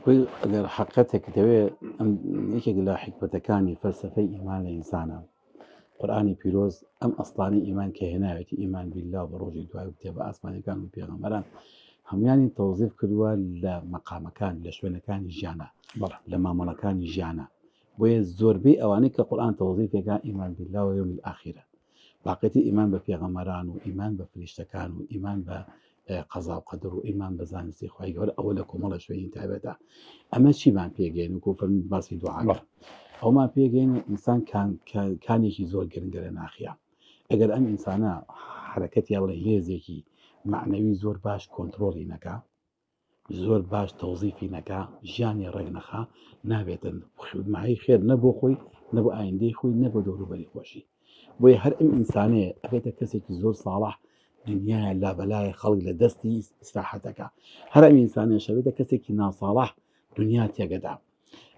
خۆی ئەگەر حەقیقەتێک دەوێ ئەم یەکێک لە حیکمەتەکانی فەلسەفەی ئیمان لە ئینسانە قورئانی پیرۆز ئەم ئەسڵانەی ئیمان کە هێناوێتی ئیمان بیللا و بە ڕۆژی دوای و کتێبە ئاسمانەکان و پێغەمبەران هەمویانی تەوزیف کردووە لە مەقامەکان لە شوێنەکانی ژیانە لە مامەڵەکانی ژیانە بۆیە زۆربەی ئەوانەی کە قورئان تەوزیفێکا ئیمان بیللا و یوم الآخرە باقیتی ئیمان بە پێغەمبەران و ئیمان بە فریشتەکان و ئیمان بە قەزا و قەدەر و ئیمان بە زانستی خوای گەورە ئەوە لە کۆمەڵە شوێنی تایبەتە ئەمە چیمان پێگەین و کۆفەرمی باسی دوعاکە ئەومان پێگەین ئینسان کانێکی زۆر گرنگە لە ناخیا ئەگەر ئەم ئینسانە حرەکەت یا بڵێ هێزێکی معنەوی زۆر باش کۆنتترۆلی نەکا زۆر باش تەوزیفی نەکا ژیانی ڕێک نەخا نابێتن مای خێر نە بۆ خۆی نە بۆ ئایندەی خۆی نە بۆ دەوروبەری خۆشی بۆیە هەر ئەم ئینسانەیە ئەبێتە کەسێکی زۆر ساڵح دنیایە لابەلایە خەڵک لە دەستی ئیسراحەتەکە هەر ئەم ئینسانەیە شەبێتە کەسێکی ناساڵح دنیا تێگەدا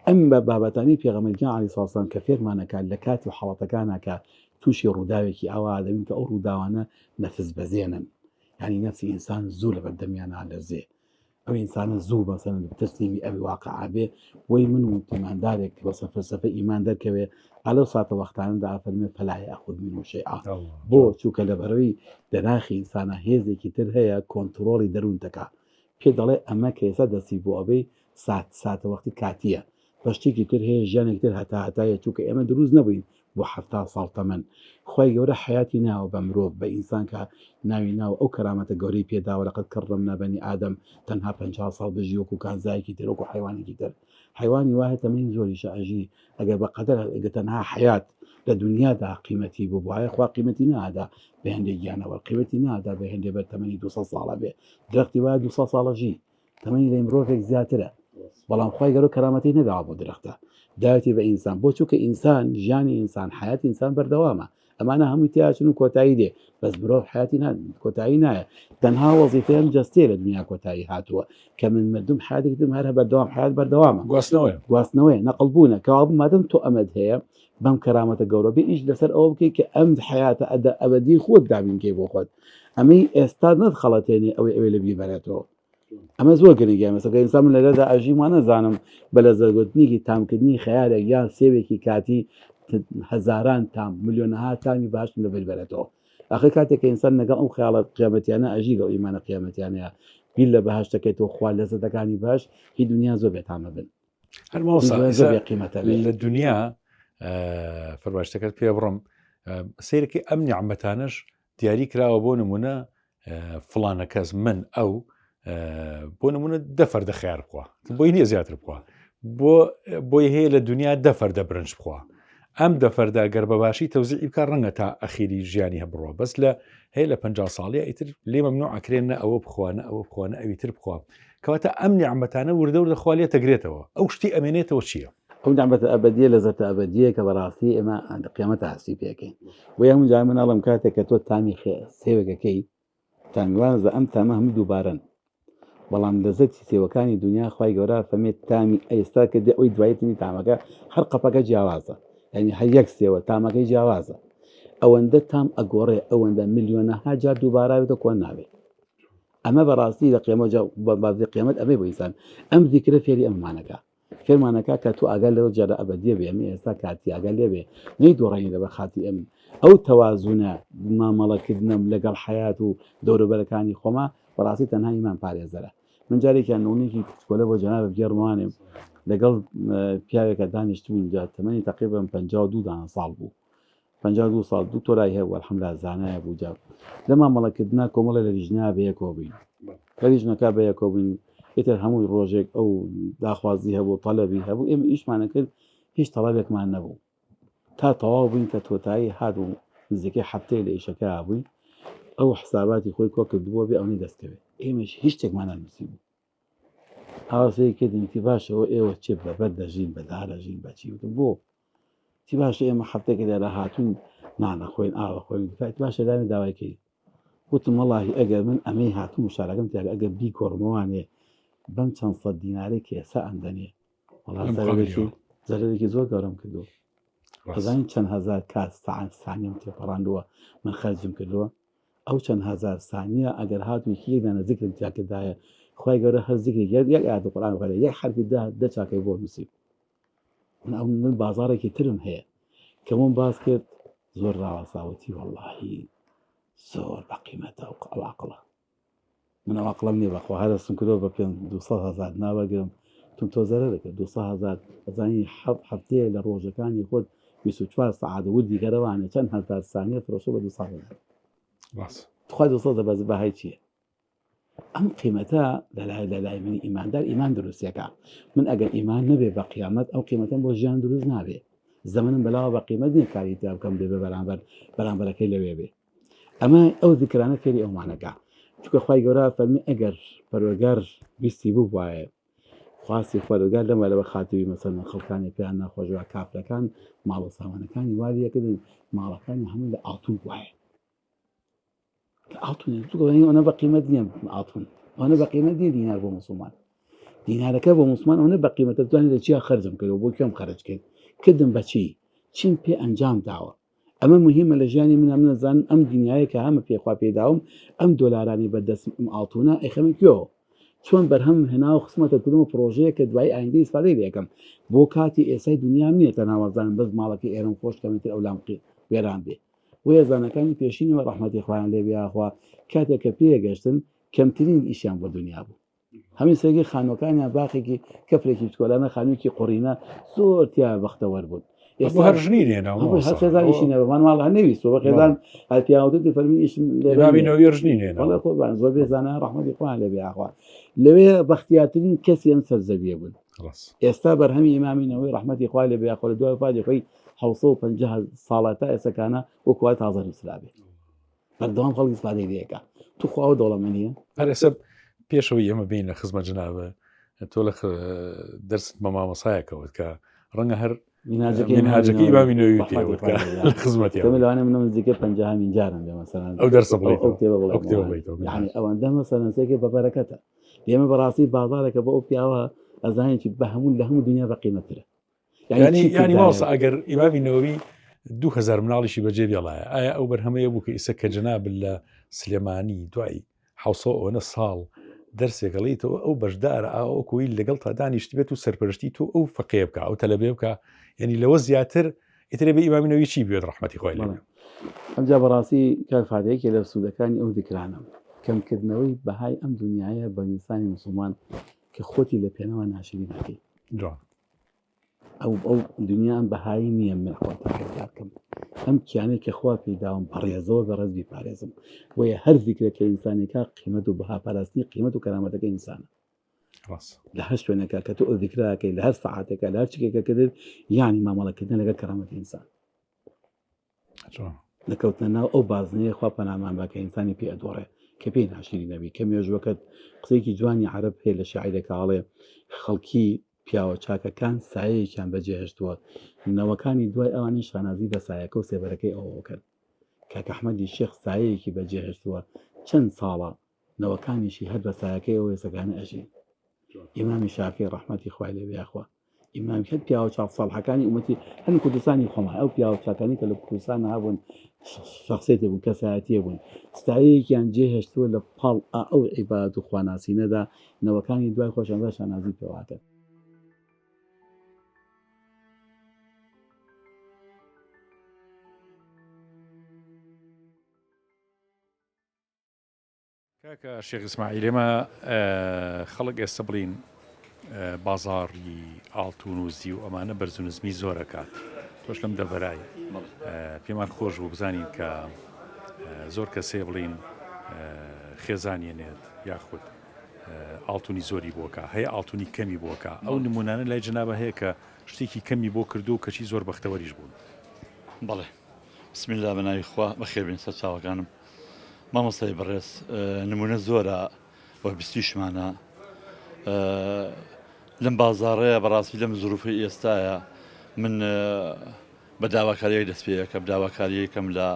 ئەم بە بابەتانی پێغەمبەر علی ساسان کە فێرمانەکات لە کات و حاڵەتەکانەکە تووشی ڕووداوێکی ئاوا دەبین کە ئەو ڕووداوانە نەفس بەزێنن یعنی نەفسی ئینسان زوو لە بەردەمیانە لەرزێ ئەو ئینسانە زوو مەسەلەن تەسلیمی ئەوی واقعا بێ وەی من و ئیماندارێک بەسە فەلسەفە ئیمان دەرکەوێ ئەلەو ساتە وەختانەدا ئەفەرمێ فلا یاخذ منه شیئا بۆ چونکە لەبەرەوەی دەناخی ئینسانە هێزێکی تر هەیە کۆنتڕۆڵی دەروون دەکا پێ دەڵێ ئەمە کە ئێستا دەستی بۆ ئەبەی سات ساتە وەختی کاتیە. بە شتێکی تر هەیە ژیانێک تر هەتا هەتایە چونکە ئێمە دروست نەبووین بۆ 70 ساڵ تەمەن خوای گەورە حەیاتی ناوە بە مرۆڤ بە ئینسان کە ناوی ناوە ئەو کەرامەتە گەورەی پێداوە لقد كرمنا بني آدم تەنها 50 ساڵ بژی وەکو کانزایەکی تر وەکو حیوانێکی تر حیوانی وایە تەمەنی زۆریشە ئەژی ئەگەر بە قەدەر ئەگەر تەنها حەیات لە دنیادا قیمەتی ببوایە خوا قیمەتی نادا بە هەندێک گیانەوەر قیمەتی نادا بە هەندێ بەر تەمەنی 200 ساڵە بێ درەختی وایە 200 ساڵە ژی تەمەنی لە مرۆڤێک زیاترە بەڵام خوای گەورە کەرامەتی نەداوە بۆ درەختە داوێتی بە ئینسان بۆ چووکە ئینسان ژیانی ئینسان حیاتی ئینسان بەردەوامە ئەمانە هەمووی تیاچن و کۆتایی دێ بەس مرۆڤ حیاتی نا کۆتایی نایە تەنها وەزیفەی ئەم جەستەیە لە دنیا کۆتایی هاتووە کە من مردم حیاتێکی ترم هەر بەردەوام حیات بەردەوامە گواستنەوەیە گواستنەوەیە نەقڵ بوونە کەوابوو مادەم تۆ ئەمەت هەیە بەم کەرامەتە گەورە بێ ئیش لەسەر ئەوە بکەیت کە ئەم حیاتە ئەدە ئەبەدی خۆت دابینکەی بۆ خۆت ئەمەی ئێستا نەتخەڵەتێنێ ئەوەی ئەوێ لە بیر بەرێتەوە ئەمە زۆر گرنگە مەسەکە ئینسان من لەرەدا ئەژیم وانە زانم بە لە زەرگوتنێکی تامکردنی خەیالێک یان سێوێکی کاتی هەزاران تام ملیۆنەها تامی باشم لە بیر بەرێتەوە ئەخر کاتێک کە ئینسان لەگەڵ ئەو خەیاڵە قیامەتیانە ئەژی گەڵ ئیمانە قیامەتیانەیە بیر لە بەهشتەکەی تۆ خوا لەزەتەکانی باش هی دنیا زۆر بێتامە بن هەر مامۆستا زۆر بێ قیمەتە لە دنیا فەرمایشتەکەت پێ بڕم سیرەکەی ئەم نیعمەتانەش دیاری کراوە بۆ نمونە فڵانە کەس من ئەو بۆ نمونە دە فەردە خیار بخوا بۆی نییە زیاتر بخوا بۆ بۆی هەیە لە دنیا دە فەردە برنج بخوا ئەم دە فەردە گەر بە باشی تەوزیعی بکە ڕەنگە تا ئەخیری ژیانی هەبڕوە بەس لە هەیە لە پ ساڵی ئیتر لێ مەمنوع ئەکرێن نە ئەوە بخوا نە ئەوە بخوا نە ئەوی تر بخوا کەواتە ئەم نیعمەتانە وردە وردە خوا لێ تەگرێتەوە ئەو شتی ئەمێنێتەوە چییە؟ ئەو نیعمەتە ئەبەدیە لەزەتە ئەبەدیە کە بەڕاستی ئێمە لە قیامەت هەستی پێکەین بۆ یەکەم جار من ئەڵێم کاتێک کە تۆ تامی سێوێکەکەی تامی وازە ئەم تامە هەموو دووبارەن بەڵام لەزەتی سێوەکانی دنیا خوای گەورە فەرمێت تامی ئێستا کە دێ ئەوی دوایتنی تامەکە هەر قەپەکە جیاوازە یعنی هەر یەک سێوە تامەکەی جیاوازە ئەوەندە تام ئەگۆڕێ ئەوەندە ملیۆنەها جار دووباراوێتە کۆن نابێت ئەمە بەڕاستی لە قیامەت جا بە قیامەت ئەمەی بۆ ئینسان ئەم زیکرە فێری ئەمانەکە فێرمانەکە کە تۆ ئاگا لەو جارە ئەبەدیە بێ ئەمە ئێستا کاتی ئاگا لێ بێ نەی دۆڕێنی لەبەر خاتی ئەم ئەو تەوازونە مامەڵەکردنم لەگەڵ حیات و دەوروبەرەکانی خۆما بەڕاستی تەنها ئیمان پارێزەرە من جارێکیان نمونەیەکی کچکۆلە بۆ جەنابت بگێڕمەوانێ لەگەڵ پیاوێکە دانیشتبووین جا تەمەنی تقریبا 52 دانە ساڵ بوو 52 ساڵ دکتۆرای هەبوو الحمدلله زانایە بوو جا لە مامەڵەکردنا کۆمەڵە لە لیژنە بەیەکەوە بووین لە لیژنەکە بەیەکەوە بووین ئیتر هەموو ڕۆژێک ئەو داخوازی هەبوو تەلەبی هەبوو ئێمە ئیشمانە کرد هیچ تەڵەبێکمان نەبوو تا تەواو بووین کە تۆتایی هات و نزیکەی هەفتەیە لە ئیشەکە بووین ئەو حساباتی خۆی کۆ کردبووە بێ ئەوەی دەستکەوێت ئێمەش هیچ شتێکمان نەنووسی بوو ئاوا سەیری کردین وتی باشە ئەوە ئێوە چێ بە بەرد دەژین بە دار دەژین بە چی وتم بۆ چی باشە ئێمە هەفتێکە لێرە هاتوین نانە خۆین ئاوە خۆین فایت باشە لامی داوای کەی وتم وەڵاهی ئەگەر من ئەمەی هاتوم و شارەکەم تیاکە ئەگەر بیگۆڕمەوانێ بەم چەند سەد دینارێک کە ئێستا ئەمدەنێ وەڵا زەرەرێکی زەرەرێکی زۆر گەورەم کردووە ئەزانی چەند هەزار کات سەعات سانیەم تێپەڕاندووە من خەرجم کردووە ئەو چەند هەزار سانیە ئەگەر هاتوو یەکی یەک دانە زیکرم تیا کردایە خوای گەورە هەر زیکرێک یەک یەک ئایەتی قورئان بخوێنێ یەک حەرفی دە دە چاکەی بۆ نووسی من ئەو من بازاڕێکی ترم هەیە کە بۆم باس کرد زۆر ڕاوەساوتی وەڵاهی زۆر بە قیمەتە ئەو ئەو عەقڵە من ئەو عەقڵم نییە بەخوا هەر دەستم کردەوە بە پێ 200 هەزار ناوەگرم تم تۆ زەرەر کرد 200 هەزار ئەزانی حەفت هەفتەیە لە ڕۆژەکانی خۆت 24 سەعات وردی گەرەوانێ چەند هەزار سانیە فرۆشە بە 200 هەزار ڕاست تخوا 200 بەس بەهای چییە ئەم قیمەتە لەلای لەلای منی ئیماندار ئیمان دروستەکە من ئەگەر ئیمان نەبێ بە قیامەت ئەو قیمەتەم بۆ ژیان دروست نابێ زەمنم بەلاوە بە قیمەت نییە کاری تیا بکەم دەبێ بەرامبەر بەرامبەرەکەی لەوێ بێ ئەمە ئەو زیکرانە فێری ئەومانەکە چونکە خوای گەورە فەرمی ئەگەر پەروەردگار ویستی ببوایە خواستی پەروەردگار لەم لەوە خاتری مەسەلەن خەڵکانی پێیان ناخۆش وە کافرەکان ماڵ و سامانەکانی وا لێکردن ماڵەکانی هەموو لە ئاڵتون بوایە لە ئاڵتون ئەوە بە قیمەت نییە ئاڵتون ئەوە بە قیمەت نییە دینار بۆ مسلمان دینارەکە بۆ مسلمان ئەوە بە قیمەتە بتوانێت لە چیا خەرجم کرد بۆ کوێم خەرج کرد کردم بەچی چیم پێ ئەنجام داوە ئەمە موهیمە لە ژیانی منە من ئەزانم ئەم دنیایە کە هەمە پێ خوا پێی داوم ئەم دۆلارانەی بەردەستم ئەم ئاڵتونە ئەیخەمە کوێوە چۆن بەرهەمم هێناوە خستمەتە کردمە پرۆژەیە کە دوای ئایندەی ئیسفادەی لێکەم بۆ کاتی ئێسای دنیام نییە تەنها وازانم بەس ماڵەکەی ئێرەم خۆش کەم تر ئەولام وێران بێ بۆیە زانەکانی پێشینەوە ڕەحمەتی خوایان لێ بێ یاخوا کاتێک کە پێگەشتن کەمترین ئیشیان بۆ دنیا بوو. هەمی سەرگی خانوەکانیان باخێکی کەفرێکی بچکۆلانە خانوویەکی قوڕینە زۆر تیا بەختەوەر بوون. ئێستا هەر ژنی لێنا هەر خێزانیشی نەبوو ماڵ هەر نەویستوە بە خێزان هەر پیاوەتی فەرمی ئیشم لێ نەوی ژنی لێنا وەڵا قوربان زۆر بێزانە ڕەحمەتی خۆیان لێ بێ ئاخوا لەوێ بەختیارترین کەسی ئەم سەر زەویە بوون ئێستا بەرهەمی ئیمامی نەوەی ڕەحمەتی خوای لێ بێ ئاخوا لە دوای وەفاتی خۆی 750 ساڵە تا ئێستا وەکو وای تازە نووسرابێ بەردەوام خەڵک ئیسفادەی لێ ئەکا توخوا ئەوە دەوڵەمەنیە؟ هەر ئێستا پێشەوەی ئێمە بین لە خزمەت جنابە تۆ لە دەرست بە مامۆسایەکەوت کە ڕەنگە هەر منهاجەکەی ئیمامی نەوەوی پێوت کە لە خزمەتی لەوانە منم نزیکە پەنجاهەمین جارم بێ مەسەلەن ئەو دەرسە بڵێیتەوە ئەو کتێبە ئەو کتێبە بڵێیتەوە یعنی ئەوەندە مەسەلەن سێکێ بە بەرەکەتە ئێمە بەڕاستی بازارێکە بۆ ئەو پیاوە ئەزانێکی بە هەموو لە هەموو دنیا بە قیمەترە ینی ینی ماوەسا ئەگەر ئیمامی نەوەوی 2000 مناڵیشی بەجێ بێڵایە ئایا ئەو بەرهەمەیە بوو کە ئیسە کە جەناب لە سلێمانی دوای حوسە ئەوەنە ساڵ دەرسێکەڵیتەوە ئەو بەشدارە ئاوەکۆی لەگەڵ تا دانیشت بێت و سەرپەرشتی تۆ ئەو فەقێ بکە ئەو تەلەبێ بکە یعنی لەوە زیاتر ئیترێ بە ئیمامی نەوی چی بێت ڕەحمەتی خۆی لێ ئەمجا بەڕاستی کاک فادە یەکێ لە سوودەکانی ئەو ذیکرانە کەمکردنەوەی بەهای ئەم دنیایە بە ئینسانی موسڵمان کە خۆتی لە پێناوە ناشرین ئەکەی جوان. ئەو ئەو دنیا ئەم بەهایی نییە من خوا تاقیگار کەم ئەم کیانەی کە خوا پێی داوم بەڕێزەوە بەڕێز بیپارێزم بۆیە هەر زیکرێک کە ئینسانێکا قیمەت و بەها پاراستنی قیمەت و کەرامەتەکە ئینسانە ڕاست لە هەر شوێنێکە کە تۆ ئەو زیکراکەی لە هەر سەعاتێکە لە هەر چکێکە کردت یعنی مامەڵەکردن لەگەڵ کەرامەتی ئینسان نەکەوتنە ناو ئەو بازنەیە خوا پەنامان با کە ئینسانی پێ ئەدۆڕێ کە پێی ناشیرین نەبی کە مێژوەکەت قسەیەکی جوانی عەرەب هەیە لە شاعیرێکا ئەڵێ خەڵکی پیاوە چاکەکان سایەیەکیان بەجێهێشتووە نەوەکانی دوای ئەوانی شانازی بە سایەکە و سێبەرەکەی ئەوە بکەن کاک ئەحمەدی شێخ سایەیەکی بەجێهێشتووە چەند ساڵە نەوەکانیشی هەر بە سایەکەی ئەو ئێسەکانە ئەژین ئیمامی شافعی ڕەحمەتی خوای لێ بێ یاخوا ئیمام هەر پیاوە چاک ساڵحەکانی ئومەتی هەم کوردستانی خۆمان ئەو پیاوە چاکانی کە لە کوردستان هەبوون شخصێتی بوون کەسایەتیە بوون ستایەیەکیان جێهێشتووە لە پاڵ ئەو عیبادەت و خواناسینەدا نەوەکانی دوای خۆشیان بە شانازی پێواتن. کاکە شێخ ئیسماعیل ئێمە خەڵک ئێستا بڵین بازاڕی ئاڵتون و زیو ئەمانە بەرز و نزمی زۆرەکات تۆش لەم دەڤەرای پێمان خۆش بوو بزانین کە زۆر کەسێ بڵین خێزانیە نێت یاخود ئاڵتونی زۆری بۆکە هەیە ئاڵتونی کەمی بۆکە ئەو نمونانە لای جنابە هەیە کە شتێکی کەمی بۆ کردو و کەچی زۆر بەختەوەریش بوون. بەڵێ بسم اللە بەناوی خوا بەخێربێن سەرچاوەکانم مامۆستای بەڕێز نمونە زۆرە و بیستویشمانە لەم بازاڕەیە بەڕاستی لەم زروفەی ئێستاە من بە داواکاریەک دەست پێ یەکەم داواکاریەکەم لە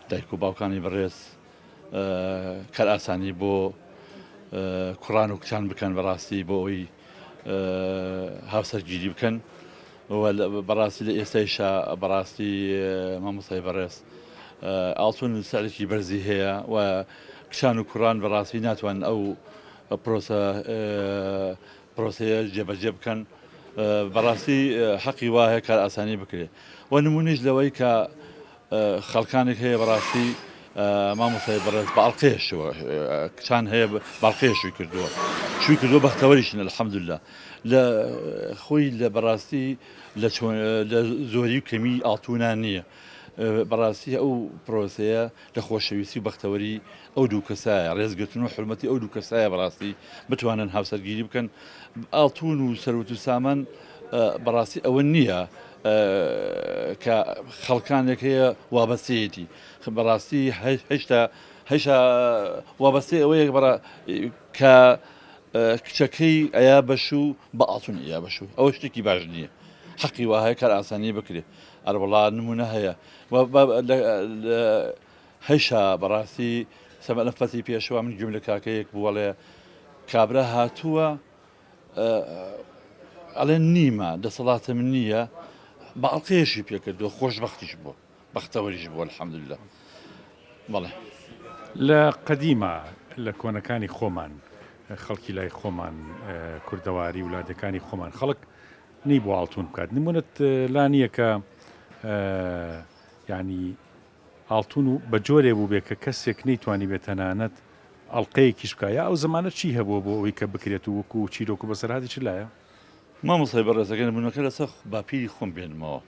دایک و باوکانی بەڕێز کار ئاسانی بۆ کوڕان و کچان بکەن بەڕاستی بۆ ئەوی هاوسەرگیری بکەن بەڕاستی لە ئێستایشا بەڕاستی مامۆستای بەڕێز ئاڵتون سعرێکی بەرزی هەیە و کچان و کوڕان بەڕاستی ناتوان ئەو پرۆسە پرۆسەیە جێبەجێ بکەن بەڕاستی حەقی وایە کار ئاسانی بکرێت و نمونیش لەوەی کە خەڵکانێک هەیە بەڕاستی مامۆستای بەڕێز بە ئەڵقەیەشەوە کچان هەیە باڵقەیە شووی کردووە شووی کردووە بەختەوەریشن الحمدلله لە خۆی لە بەڕاستی لە لە زۆری و کەمی ئاڵتونان نییە بەڕاستی ئەو پرۆسەیە لە خۆشەویستی و بەختەوەری ئەو دوو کەسایە ڕێزگرتن و حرمەتی ئەو دوو کەسایە بەڕاستی بتوانن هاوسەرگیری بکەن ئاڵتون و سەروت و سامان بەڕاستی ئەوە نییە کە خەڵکانێک هەیە وابەستەیەتی بەڕاستی هێشتا هێشتا وابەستەی ئەوەیە بەڕا کە کچەکەی ئەیا بەشوو بە ئاڵتون ئەیا بەشوو ئەوە شتێکی باش نییە حەقی وا هەیە کار ئاسانی بکرێ ئەرەوەڵا نمونە هەیە هەیشا بەڕاستی سەمە لە فەتی پێشەوە من گوێم لە کاکەیەک بووەڵێ کابرا هاتووە ئەڵێ نیمە دەسەڵاتم نییە بە ئەڵقەیەشی پێکردووە خۆشبەختیش بووە بەختەوەریش بووە الحمدلله بەڵێ. لە قەدیما لە کۆنەکانی خۆمان خەڵکی لای خۆمان کوردەواری و لادێکانی خۆمان خەڵک نەیبوو ئاڵتون بکات نمونەت لا نییە کە یعنی ئاڵتون و بە جۆرێ بووبێ کە کەسێک نەیتوانیبێ تەنانەت. ئەڵقەیەکیش بکا یا ئەو زەمانە چی هەبووە بۆ ئەوەی کە بکرێت و وەکو چیرۆک و بەسەرهاتی چ لایە؟ مامۆستای بەڕێز ئەگەر نمونەکە لەسەر باپیری خۆم بێنمەوە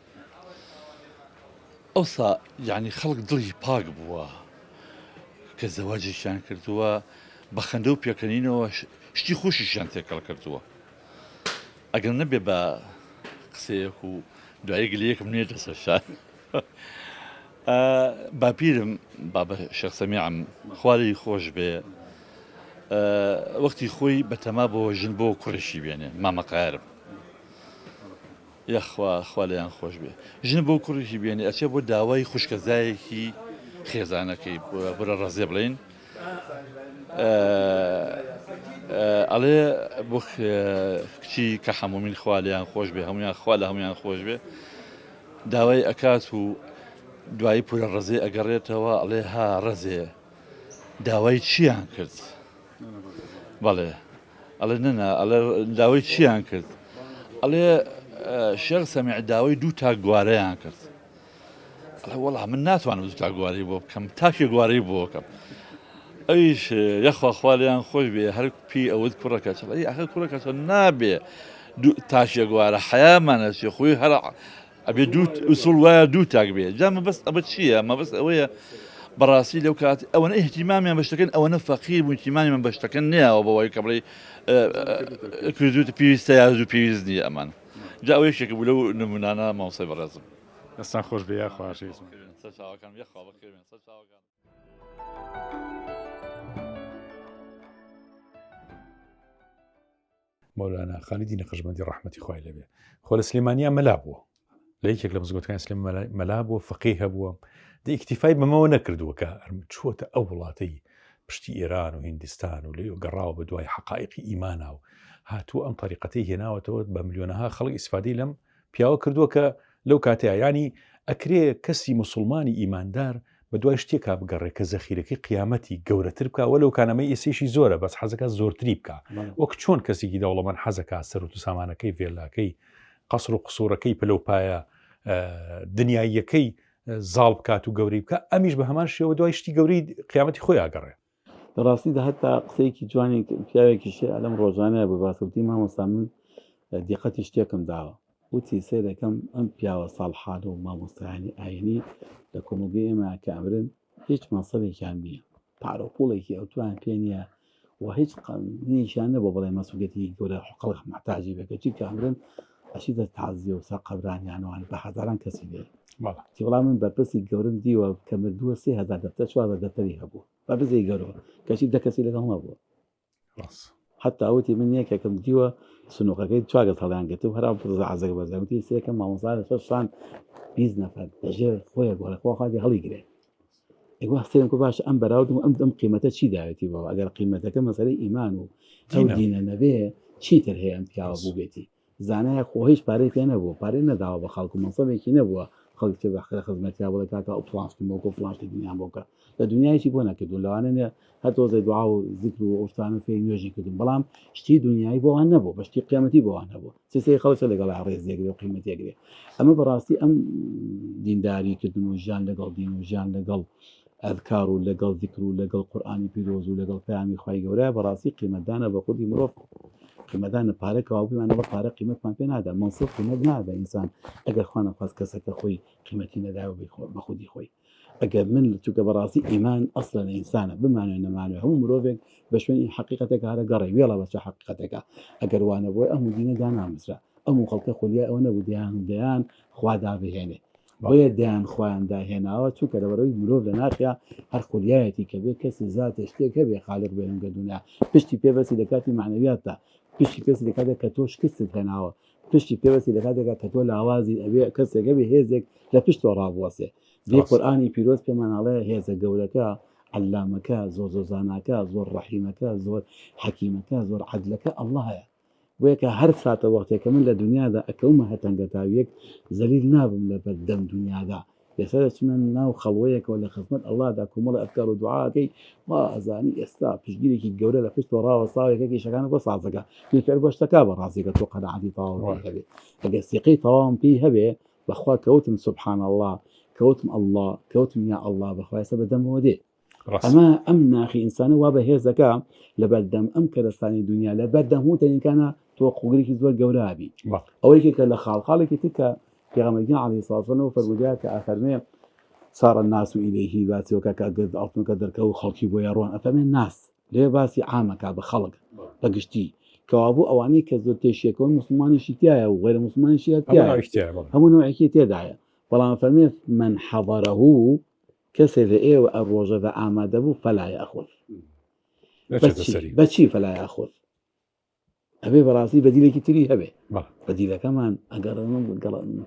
ئەوسا یعنی خەڵک دڵی پاک بووە کە زەواجێکیان کردووە بە خەندە و پێکەنینەوە شتی خۆشیشیان تێکەڵ کردووە ئەگەر نەبێ بە قسەیەک و دوایی گلەیەکم نێتە سەر شان باپیرم بابە شێخ سەمیعم خوا لێی خۆش بێ وەختی خۆی بەتەما بۆ ژن بۆ کوڕێکی بێنێ مامە قایرم یەخوا خوا لێیان خۆش بێ ژن بۆ کوڕێکی بێنێ ئەچێ بۆ داوای خوشکەزایەکی خێزانەکەی بورە ڕەزێ بڵین ئەڵێ بۆ کچی کە حەمومین خوا لێیان خۆش بێ هەمویان خوا لە هەمویان خۆش بێ داوای ئەکات و دوایی پورە ڕەزێ ئەگەڕێتەوە ئەڵێ ها ڕەزێ داوای چیان کرد بەڵێ ئەڵێ نەنا ئەڵێ داوای چیان کرد ئەڵێ شێخ سەمیع داوای دوو تا گوارەیان کرد ئەڵێ وەڵا من ناتوانم دوو تا گوارەی بۆ بکەم تاکێ گوارەی بۆ بکەم ئەویش یەخوا خوا لێیان خۆش بێ هەر پێی ئەوت کوڕەکە چڵ ئەی ئاخر کوڕەکە چڵ نابێ تاشێ گوارە حەیامان ئەچێ خۆی هەر ئەبێ دوو ئوسوڵ وایە دوو تاک بێ جا مەبەست ئەمە چییە مەبەست ئەوەیە بەڕاستی لەو کات ئەوەنە ئیهتیمامیان بە شتەکەن ئەوەنە فەقیر بوون ئیهتیمامیان بە شتەکەن نەیاوە بەوەی کە بڵێ کردوت پێویستە یا زوو پێویست نییە ئەمان جا ئەوە یەکێک بوو لەو نمونانە مامۆستای بەڕێزم. دەستان خۆش بێ یاخوا ئاشەیزم. سەرچاوەکانم یەخوا بەخێربێن سەرچاوەکانم. مەولانا خالیدی نەقشبەندی ڕەحمەتی خوای لێبێ خۆ لە سلێمانیا مەلا بووە لە یەکێک لە مزگەوتەکانی سلێم مەلا بووە فەقی هەبووە دە ئیکتیفای بەمەوە نەکردووە کە چووەتە ئەو وڵاتەی پشتی ئێران و هیندستان و لێ گەڕاوە بە دوای حقائقی ئیمانە و هاتوو ئەم طریقەتەی هێناوەتەوە بە ملیۆنەها خەڵک ئیسفادەی لەم پیاوە کردووە کە لەو کاتەیە ینی ئەکرێ کەسی مسلمانی ئیماندار بە دوای شتێکا بگەڕێ کە زەخیرەکەی قیامەتی گەورەتر بکە وە لەو کانەمەی ئێسیشی زۆرە بەس حەزەکە زۆرتری بکە وەک چۆن کەسێکی دەوڵەمەند حەزەکە سەر و سامانەکەی ڤێلاکەی قەسر و قسوورەکەی پلەپایە دنیاییەکەی زاڵ بکات و گەورەی بکە ئەمیش بە هەمان شێوە دوای شتی گەورەی قیامەتی خۆی ئاگەڕێ لە ڕاستیدا هەتا قسەیەکی جوانی پیاوێکی شێعە لەم ڕۆژانەیە بوو باس وتی مامۆستا من دیقەتی شتێکم داوە وتی سەیرەکەم ئەم پیاوە ساڵحان و مامۆستایانی ئاینی لە کۆمەڵگەی ئێمە کە ئەمرن هیچ مەنسەبێکیان نییە پارە و پوڵێکی ئەوتوان پێ نییە و هیچ قەنیشیان نەبوو بڵێ مەسئولیەتی گەورە خەڵک محتاجی بێت کەچی کە ئەمرن ئەچیتە تازیە و سەر قەبرانیانەوان بە هەزاران کەسی لێ تی وەڵام من بەرپرسی گەورم دیوە کە مردووە 3000 دەفتەر 4000 دەفتەری هەبوو بەرپرسی گەورە کەچی دە کەسی لەگەڵ نەبوو حتا وتی من یەکێکم دیوە سنوقەکەی چوار کەس هەڵیان گرت و هەرام پرزە عزەکە بەرزە وتی سێکەم مامۆستا لەسەر شان 20 نەفەر لەژێر خۆیە گۆڕێ خوا خوا هەڵی گرێ ئەگوە سێم کو باش ئەم بەراوردم ئەم ئەم قیمەتە چی داوێتی بەوە ئەگەر قیمەتەکە مەسەلەی ئیمان و ئەو دینە نەبێ چیتر هەیە ئەم پیاوە بووبێتی زانایە خۆ هیچ پارەی پێ نەبووە پارەی نەداوە بە خەڵک و مەنسەبێکی نەبووە خەڵک چێ بە خزمەتیا بڵێ کاکە ئەو فڵان شتم بۆ بکە و فڵان شتی دنیام بۆ بکە لە دنیا هیچی بۆ نەکردوون لەوانە نیە هەر تۆزێ دوعا و زیکر و ئەو شتانە فێری نوێژی کردوون بەڵام شتی دنیایی بۆ ئەوان نەبوو بە شتی قیامەتی بۆ ئەوان هەبوو سێ خەڵک چە لەگەڵ ڕێز لێگرێ و قیمەت لێگرێ ئەمە بەڕاستی ئەم دینداری کردن و ژیان لەگەڵ دین و ژیان لەگەڵ ئەذکار و لەگەڵ ذکر و لەگەڵ قورئانی پیرۆز و لەگەڵ پەیامی خوای گەورە بەڕاستی قیمەتدانە بە خودی مرۆڤ قیمەتدانە پارە کەوا پێمان دەڵێ پارە قیمەتمان پێ نادا مەنسب قیمەت نادا ئینسان ئەگەر خوا نەخواست کەسەکە خۆی قیمەتی نەداوە بە خودی خۆی ئەگەر من چونکە بەڕاستی ئیمان ئەسڵە لە ئینسانە بمانوێ نەمانوێ هەموو مرۆڤێک بە شوێن حەقیقەتێک هەرە گەڕێ وێڵە بە چ حەقیقەتێکە ئەگەر وانە بۆی ئەم دینە دانامزرا ئەم و خەڵکە خولیای ئەوە نەبوو دەیان دەیان خوا دابهێنێ بۆیە دەیان خوایان داهێناوە چونکە لەبەرەوەی مرۆڤ لە ناخیا هەر خولیایەتی کە بێ کەسی زاتێ شتێک هەبێ خالق بێ لەم گەردوونە پشتی پێ بەسی لە کاتی مەعنەویاتدا پشتی پێسی لە کاتێک کە تۆ شکستت هێناوە پشتی پێ بەسی لە کاتێکا کە تۆ لاوازی ئەبێ کەسێک هەبێ هێزێک لە پشتەوە ڕابوەسێ دی قورئانی پیرۆز پێمان ئەڵێ هێزە گەورەکە عەلامەکە زۆر زۆر زاناکە زۆر ڕەحیمەکە زۆر حەکیمەکە زۆر عەدلەکە ئەڵڵایە بۆیە کە هەر ساتە وەختێک کە من لە دونیادا ئەکەومە هەر تەنگەتاویەک زەلیل نابم لە بەر دەم دونیادا ئێستا دەچمە ناو خەڵوەیەکەوە لە خزمەت ئەڵڵادا کۆمەڵە ئەفکار و دوعاکەی وا ئەزانی ئێستا پشتگیرێکی گەورە لە پشتەوە ڕاوەستاوە یەکێک ئیشەکانت بۆ سازەکە بالفعل بۆ شتەکە بە ڕاستیەکە تۆ قەناعەتی تەواو پێی هەبێ ئەگەر سیقەی تەواوم پێی هەبێ بەخوا کەوتم سبحان اللە کەوتم اللە کەوتم یا اللە بەخوا ئێستا بە دەمەوە دێ. ئەمە ئەم ناخی ئینسانە وا بە هێزەکە لە بەردەم ئەم کەرەستانی دنیا لە بەردەم هەموو تەنیکانە تۆ قوگرێکی زۆر گەورابی ئەوەی کە لە خاڵ خاڵێکی تر کە پێغەمبەر گیان عەلەیهی سڵاو وسلام فەرموودە کە ئەفەرمێ صار الناس الیه باسیەکە کە گرد ئەڵتونەکە دەرکەو خەڵکی بۆ یاڕوان ئەفەرمێ ناس لێ باسی عامەکە بە خەڵک بە گشتی کەوابوو ئەوانەی کە زۆر تێشیەکەون مسلمانیشی تایە و غێرە مسلمانیشی تایە هەموو نوعێکی تێدایە بەڵام فەرمێ من حەضەرە کەسێ لە ئێوە ئە ڕۆژەدا ئامادە بوو فلا یاخذ بەچی فلا یاخذ ئەبێ بەڕاستی بەدیلێکی تری هەبێ بەدیلەکەمان ئەگەر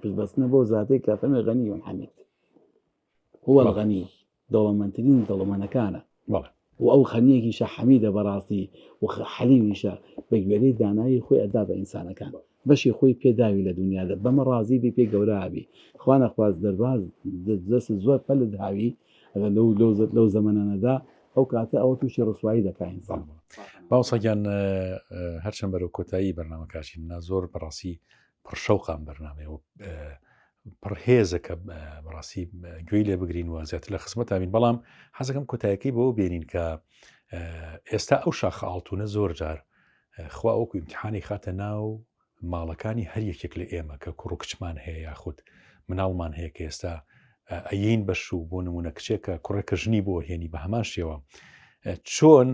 پشتبەستنە بۆ زاتێک کە فەرمێ غەنی و حەمید هو الغنی دەوڵەمەندترین دەوڵەمەنەکانە و ئەو خەنیەکیشە حەمیدە بەڕاستی و حەلیمیشە بە گوێرەی دانایی خۆی ئەدا بە ئینسانەکان بەشی خۆی پێداوی لە دنیادا بەمە ڕازی بی پێ گەورابی خوا نەخواست دەرباز دەست زۆر پەلت هاوی ئەگەر لەو لەو لەو زەمەنانەدا ئەو کاتە ئەوە تووشی ڕسوایی دەکا ئینسان. مامۆستا گیان هەرچەند بەرەو کۆتایی بەرنامەکەچین نا زۆر بەڕاستی پڕ شەوقە ئەم بەرنامەیە و پڕ هێزە کە بەڕاستی گوێی لێ بگرین و زیاتر لە خزمەتا بین بەڵام حەزەکەم کۆتایەکەی بەوە بێنین کە ئێستا ئەو شاخە ئاڵتونە زۆر جار خوا وەکو ئیمتحانی خاتە ناو ماڵەکانی هەر یەکێک لە ئێمە کە کوڕ و کچمان هەیە یاخود مناڵمان هەیە کە ئێستا ئەیین بە شوو بۆ نمونە کچێکە کوڕێکە ژنی بۆ هێنی بە هەمان شێوە چۆن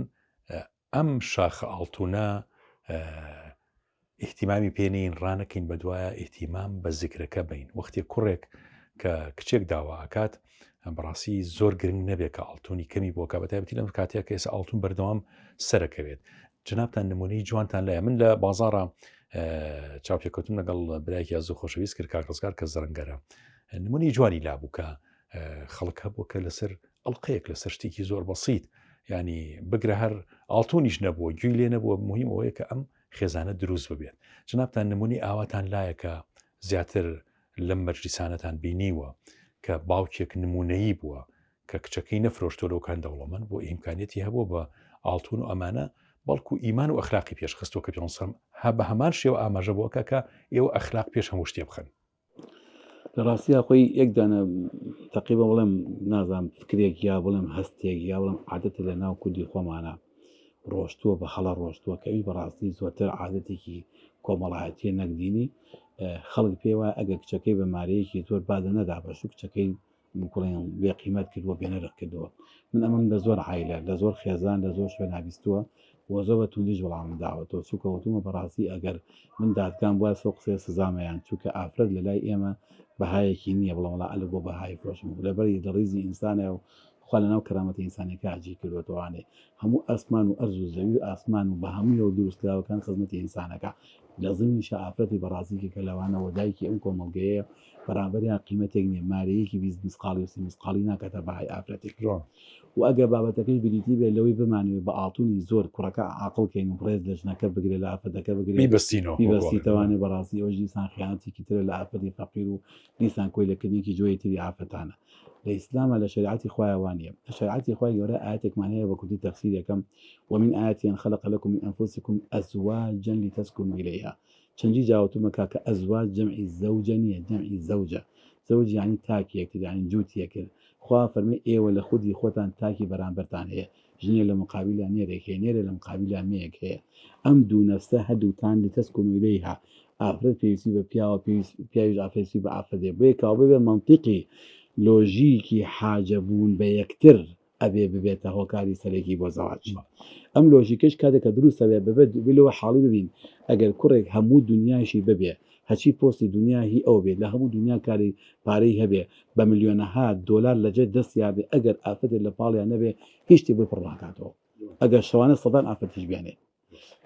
ئەم شاخە ئاڵتونە ئیهتیمامی پێ نین ڕانەکەین بەدوایە ئیهتیمام بە زیکرەکە بین وەختی کوڕێک کە کچێک داوا ئەکات بەڕاستی زۆر گرنگ نەبێت کە ئاڵتونی کەمی بۆکە بەتایبەتی لەم کاتەیە کە ئێستا ئاڵتون بەردەوام سەرەکەوێت جنابتان نمونەی جوانتان لایە من لە بازاڕە چاوپێکەوتم لەگەڵ برایەکی ئازو خۆشەویست کرد کاک ڕزگار کە زەرنگەرە نمونەی جوانی لابوو کە خەڵک هەبوو کە لەسەر ئەڵلقەیەک لەسەر شتێکی زۆر بەسییت ینی بگرە هەر ئاڵتونیش نەبووە گوێی لێ نەبووە مهم ئەوەیە کە ئەم خێزانە دروست ببێت جنابتان نمونی ئاواتان لایە کە زیاتر لەم مەجلیسانەتان بینیوە کە باوکێک نمونەیی بووە کە کچەکەی نەفرۆشتوە لەو کان دەوڵەمەند بۆ ئیمکانیەتی هەبووە بە ئاڵتون و ئەمانە بەڵکو ئیمان و ئەخلاقی پێشخستوە کە پێغەمبەر هە بە هەمان شێوە ئاماژە بۆ ئەکا کە ئێوە ئەخلاق پێش هەموو شتێ بخەن. لە ڕاستیا خۆی یەک دانە تەقریبا بڵێم نازانم فکرێک یا بڵێم هەستێک یا بڵێم عادەتێ لە ناو کوردی خۆمانە ڕۆشتووە بە هەڵە ڕۆشتووە کە ئەوی بەڕاستی زۆرتر عادەتێکی کۆمەڵایەتیە نەک دینی خەڵک پێی وایە ئەگەر کچەکەی بە مارەیەکی زۆر بادە نەدا بە شوو کچەکەی بڵێن بێ قیمەت کردووە بێنرخ کردووە من ئەمەم لە زۆر عایلە لە زۆر خێزان لە زۆر شوێن بیستووە و زۆر بە توندیش وەڵامم داوەتەوە چونکە وتومە بەڕاستی ئەگەر من دادگام بووە سەو قسەیە سزامەیان چونکە ئافرەت لە لای ئێمە بەهایەکی نییە بڵێم وەڵا ئەلف بۆ بەهای فرۆشم لەبەری لە ڕیزی ئینسانە و خوا لەناو کەرامەتی ئینسانیەکە جێی کردووەتەوانێ هەموو ئاسمان و ئەرز و زەوی و ئاسمان و بە هەموویەوە دروستکراوەکان خزمەتی ئینسانەکە لە زمنیشا ئافرەتی بەڕاستی کە لەوانەوە دایکی ئەم کۆمەڵگەیە بەرامبەریان قیمەتێک نییە مارەیەکی 20 مسقاڵی و سی مسقاڵی ناکاتە بەهای ئافرەتێک جوان. و ئەگەر بابەتەکەش بریتی بێت لەوەی بمانەوێت بە ئاڵتونی زۆر کوڕەکە عاقڵ کەین و ڕێز لە ژنەکە بگرێت لە ئافرەتەکە بگرێت بیبەستینەوە بیبەستیتەوانێ بەڕاستی ئەوەش دیسان خیانەتێکی ترە لە ئافرەتی فەقیر و دیسان کۆیلەکردنێکی جۆری تری ئافرەتانە لە ئیسلامە لە شەریعەتی خوایە وا نییە لە شەریعەتی خوای گەورە ئایەتێکمان هەیە بە کوردی تەفسیرەکەم ومن آیاته ان خلق لكم من انفسكم ازواجا لتسكنوا اليها چەندی جا وتومە کاکە ازواج جەمعی زەوجە نییە جەمعی زەوجە زەوج یعنی تاکی یەکتر یعنی جووت یەکتر خوا فەرمی ئێوە لە خودی خۆتان تاکی بەرامبەرتان هەیە ژنێ لە مقابیلا نێرێک هەیە نێرێ لە مقابیلا مێیەک هەیە ئەم دوو نەفسە هەردووتان لتسکنوا الیها ئافرەت پێویستی بە پیاوە پێویست پیاویش پێویستی بە ئافرەت هەیە بۆیە کاوە ببێ مەنتیقی لۆژیکی حاجە بوون بە یەکتر ئەبێ ببێتە هۆکاری سەرەکی بۆ زەواج ئەم لۆژیکەش کاتێک کە دروست ئەبێ ببێت لەوە حاڵی ببین ئەگەر کوڕێک هەموو دنیایشی ببێ هەچی پۆستی دنیا هی ئەو بێت لە هەموو دنیا کاری پارەی هەبێ بە ملیۆنەها دۆلار لە جێ دەستیا بێ ئەگەر ئافرەتێک لە پاڵیا نەبێ هیچ شتێک بۆی پڕ ناکاتەوە ئەگەر شەوانە سەدان ئافرەتیش بێنێ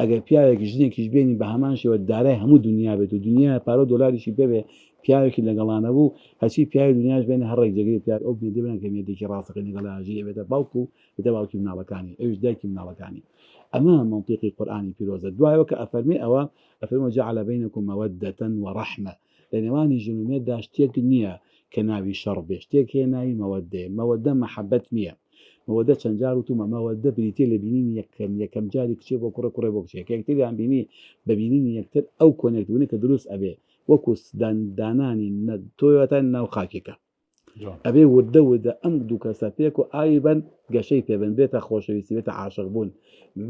ئەگەر پیاوێک ژنێکیش بێنی بە هەمان شێوە دارای هەموو دنیا بێت و دنیا پارە و دۆلاریشی پێ بێ پیاوێکی لەگەڵانە بوو هەچی پیاوی دنیاش بێنێ هەر ڕێک جێگری پیاو ئەو مێردە بنە کە مێردێکی ڕاستەقینە لەگەڵ ئاژی ئەبێتە باوک و بێتە باوکی مناڵەکانی ئەویش دایکی مناڵەکانی ئەمە مەنتیقی قورئانی پیرۆزە دوایەوە کە ئەفەرمێ ئەوە ئەفەرمێ جعل بینکم مودة ورحمە لە نێوانی ژن و مێرددا شتێک نییە کە ناوی شەڕ بێ شتێک هەیە ناوی مەوەدەیە مەوەدە مەحەبەت نییە مەوەدە چەند جار وتومە مەوەدە بریتیە لە بینینی یەکەم یەکەم جاری کچێ بۆ کوڕێ کوڕێ بۆ کچێ کە یەکتریان بینی بە بینینی یەکتر ئەو connect بوونە کە دروست ئەبێ وەکو دانانی تۆیەتان ناو خاکێکە. ئەبێ وردە وردە ئەم دوو کەسە پێک و ئاوی بن گەشەی پێبن بێتە خۆشەویستی بێتە عاشق بوون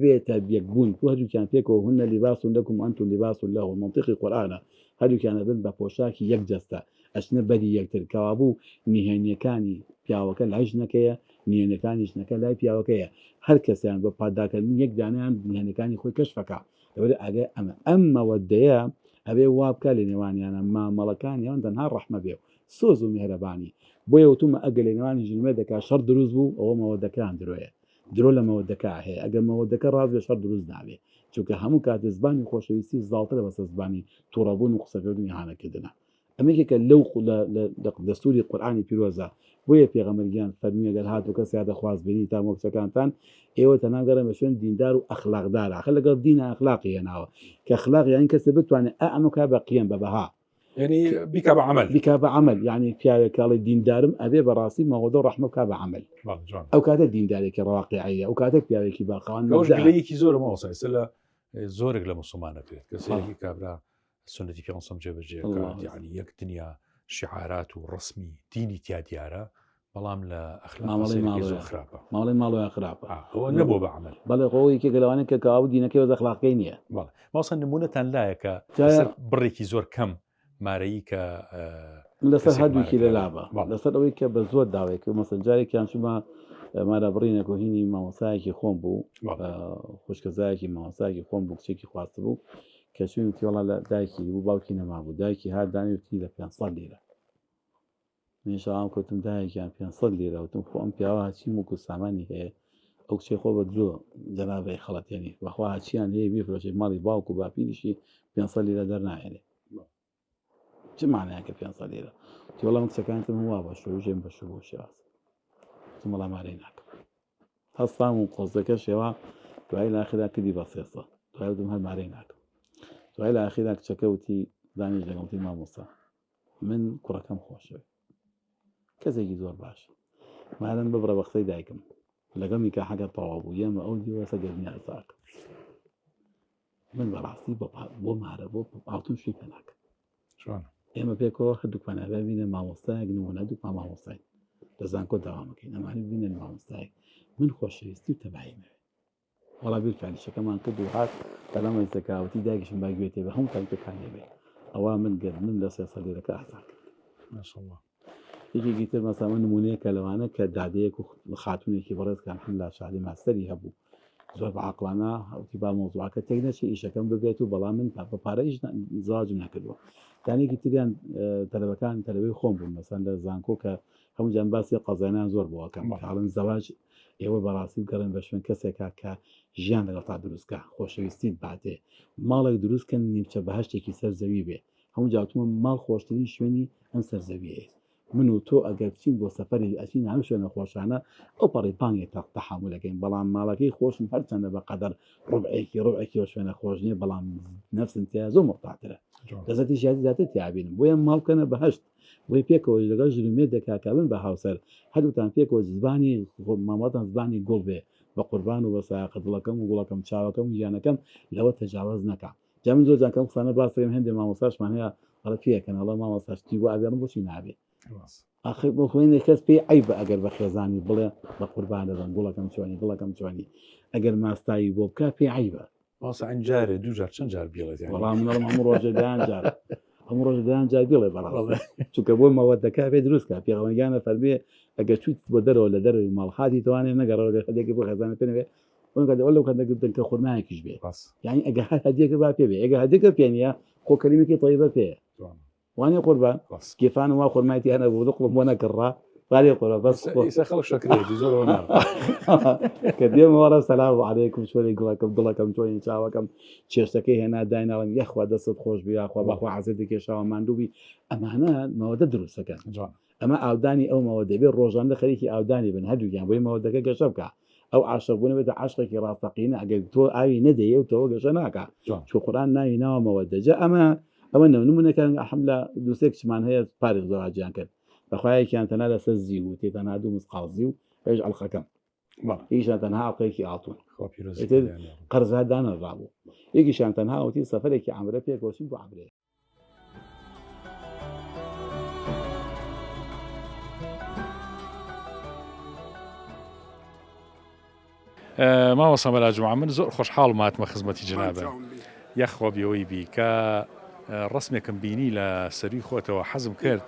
بێتە یەکبوون تو هەردووکیان پێکەوە هن لباس لكم وأنتم لباس له منطقی قورئانە هەردووکیان ئەبن بە پۆشاکی یەک جەستە ئەچنە بەری یەکتر کەوابوو نهێنیەکانی پیاوەکە لای ژنەکەیە نهێنەکانی ژنەکە لای پیاوەکەیە هەر کەسیان بە پاداکردنی یەک دانیان نهێنەکانی خۆی کەشفەکە لەبەر ئاگای ئەمە ئەم مەوەدەیە ئەبێ وا بکا لە نێوانیانە مامەڵەکانیان تەنها ڕەحمە بێ و سۆز و میهرەبانی بۆیە وتومە ئەگەر لە نێوانی ژن و مێردەکا شەڕ دروست بوو ئەوە مەوەدەکەیان درۆیە درۆ لە مەوەدەکە هەیە ئەگەر مەوەدەکە ڕاست بێ شەڕ دروست نابێ چونکە هەموو کاتێ زبانی خۆشەویستی زاڵترە بەسەر زبانی توڕەبوون و قسەکردن و ئیهانەکردنە ئەمە یەکێکە لەو لە دەستوری قورئانی پیرۆزە بۆیە پێغەمبەر گیان فەرمووی گەر هاتوو کەس یادە خوازبێنی تان بۆ کچەکانتان ئێوە تەنها گەڕێن بە شوێن دیندار و ئەخلاقدار ئاخر لەگەڵ دینە ئەخلاقی هێناوە کە ئەخلاق یانی کەسێ بتوانێت ئا ئەمە کا بە قیەم بە بەها یعنی بیکا بە عەمەل بیکا بە عەمەل یعنی پیاوێک کاڵی دیندارم ئەبێ بەڕاستی مەوەدە و ڕەحمە بکا بە عەمەل بەڵێ جوان ئەو کاتە دیندارێکی ڕواقیعیە ئەو کاتە پیاوێکی باخەوان ئەوش گلەیەکی زۆرە مامۆستا ئێستا لە زۆرێک لە موسڵمان دەکرێت کە سەیرێکی کابرا سوننەتی پێغەمبەر سەم جێبەجێ الله کات یعنی یەک دنیا شعارات و ڕسمی دینی تیا دیارە بەڵام لە ئەخلاق مامەڵەی سەیرەکەی ماڵەوەیان زۆر خراپە ماڵەی ماڵەوەیان خراپە آه، ئەوە نەبووە بە عەمەل بەڵێ خۆ یەکێکە لەوانەیە کە کەوابوو دینەکەی بەس ئەخلاقەکەی نییە بەڵێ مامۆستا نمونەتان لایە کە جا لەسەر بڕێکی زۆر کەم مارەیی کە من لەسەر کەسێک هەردووکی لە مارەکراوە لابە بەڵێ لەسەر ئەوەی کە بە زۆر داوای کرد مەسەن جارێکیان چوومە مارە بڕینێک و هینی مامۆستایەکی خۆم بوو بەڵێ خوشکەزایەکی مامۆستایەکی خۆم بوو کچێکی خواستبوو کە چووین وتی وەڵا لە دایکی بوو باوکی نەمابوو دایکی هات دانی وتی لە 500 لیرە منیش ئاوام کەوتم دایکیان 500 لیرە وتم خۆ ئەم پیاوە هەچی موڵک و سامانی هەیە ئەو کچەی خۆ بە درۆ جەنابی خەڵەتێنی بەخوا هەچیان هەیە بیفرۆشێ ماڵی باوک و باپیریشی 500 لیرە دەرناهێنێ چ معنایەکە 500 لیرە وتی وەڵا من کچەکانتم وا بە شوو ژێم بە شوو بۆ شێواز وتم وەڵا مارەی ناکەم هەستام و قۆزەکە شێوا دوای لاخرا کردی بە سێسە دوای وتم هەر مارەی ناکەم دوای لە ئاخیرا کچەکە وتی دانیش لەگەڵ وتی مامۆستا من کوڕەکەم خۆشەوێ کەسێکی زۆر باش مارم ببڕە بە قسەی دایکم لەگەڵ نیکاحەکە تەواو بوو یەمە ئەو دیوەسە گەرمی ئازاک من بەڕاستی بۆ مارە بۆ ئاڵتون شوی پێ ناکەم چۆن ئێمە پێکەوە هەردووکمان ئەبێ بینە مامۆستایەک نمونە دووکمان مامۆستاین لە زانکۆ داوامەکەین ئەمانە بینە مامۆستایەک من خۆشەویستی و تەباییمەوێ وەڵا بیر فعلیشەکەمان کرد و هات بەلام زەکاوتی دایکیشم با گوێ تێ بە هەموو تاکەکان لێ ئەوە من گەر من لە سێ سەد لیرەکە ئازاد کرد ماشاءالله یەکێکی تر مەسا من نمونەیەکە لەوانە کە دادەیەک و خاتونێکی بەڕێز کە الحمدلله شادی ماستەری هەبوو زۆر بە عاقڵانە وتی با مەوزوعەکە تێک نەچێ ئیشەکەم ببێت و بەڵام من بە پارە ئیش زواجم نەکردووە دانێکی تریان تەلەبەکان تەلەبەی خۆم بوون مەسەن لە زانکۆ کە هەموو جان باسی قەزایان زۆر بۆ ئەکەم کاڵن زەواج ئێوە بەڕاستی بگەڕێن بە شوێن کەسێکا کە ژیان لەگەڵتا دروستکە خۆشەویستیت باتێ ماڵێک دروستکەن نیمچە بەهشتێکی سەر زەوی بێ هەموو جاوتمە ماڵ خۆشترین شوێنی ئەم سەر زەویەیە من و تۆ ئەگەر بچین بۆ سەفەری ئەچین هەم شوێنە خۆشانە ئەو پەڕی پانگێ تەق تەحەمولەکەین بەڵام ماڵەکەی خۆشم هەرچەندە بە قەدەر ڕبعێکی ڕبعێکی ئەو شوێنە خۆش نییە بەڵام نەفسم تیا زۆر مورتاحترە لەزەتی ژیانی زیاتر تیا بینم بۆیە ماڵ بکەنە بەهەشت بۆیە پێکەوە لەگەڵ ژن و مێردێکا کە بن بە هاوسەر هەردووتان پێکەوە زبانی مامەڵەتان زبانی گوڵ بێ بە قوربان و بە سایەقە دڵەکەم و گوڵەکەم چاوەکەم و گیانەکەم لەوە تەجاوەز نەکا جا من زۆر جار کە ئەم قسانە باس دەکەم هەندێ مامۆستاشمان هەیە ئەڵێ پێکەن ئەڵێ مامۆستا شتی وا ئەبێ ئەڵێم بۆچی نابێ ئاخر بۆ خوێنێ کەس پێی عەیبە ئەگەر بە خێزانی بڵێ بە قوربان دەبم گوڵەکەم چۆنی دڵەکەم چۆنی ئەگەر ماستاوی بۆ بکا پێی عەیبە مامۆستا عەین جارێ دوو جار چەند جار بیڵێت یانی وەڵام من ئەڵێم هەموو ڕۆژێ دەیان جار هەموو ڕۆژێ دەیان جار بیڵێ بەڕاست چونکە بۆ مەوەدەکە بێ دروست کا پێغەمبەر گیانە فەرموێ ئەگەر چوویت بۆ دەرەوە لە دەرەوەی ماڵ هاتی توانێ نەگەڕەوە گەر هەدیەکە بۆ خێزانە پێ نەبێ بۆ کە لەو کاتە گرتن کە خورمایەکیش بێ یعنی ئەگەر هەر هەدیەکە با پێ بێ ئەگەر هەدیەکە پێ نییە خۆ کەلیمێکی تەیبە پێ وانە قوربان کێفان وا خۆرمای تیانە بوو دڵم بۆ نەکڕا وانێ قوربان بەس ئێستا خەڵک شەکرێتی زۆر کە دێمەوەڕە سەلام عەلەیکم چۆنی گوڵەکەم دڵەکەم چۆنی چاوەکەم چێشتەکەی هێنا دایناڵم یەخوا دەستت خۆش بی یاخوا بەخوا عەزێتی کێشاوە ماندوو بی ئەمانە مەوەدە دروستەکەن ئەمە ئاودانی ئەو مەوەدە بێ ڕۆژانە خەریکی ئاودانی بن هەردووکیان بۆی مەوەدەکە گەشە بکا ئەو عاشق بوونە بێتە عاشقێکی ڕاستەقینە ئەگەر تۆ ئاوی نەدەیە و تۆوە گەشە ناکا چۆ قورئان ناوی ناوە مەوەدە جا ئەمە ئەوە نەو نمونەکان ئەحملا دووسێ کچمان هەیە پارێز زەواجیان کرد بەخوایەکیان تەنها لەسەر زیو و تێ تەنها دوو مسقاڵ زیو ئەویش ئەڵقەکەم یەکیشان تەنها ئەڵقەیەکی ئاڵتون ئیتر قەرزار دانەنرابوو یەکیشان تەنها وتی سەفەرێکی عەمرە پێکەوە چوین بۆ عەمرەیەک. مامۆستا مەلا جومعە من زۆر خۆشحاڵم هاتمە خزمەتی جەنابت یاخوا بێوەی بی کە ڕسمێکم بینی لە سەروی خۆتەوە حەزم کرد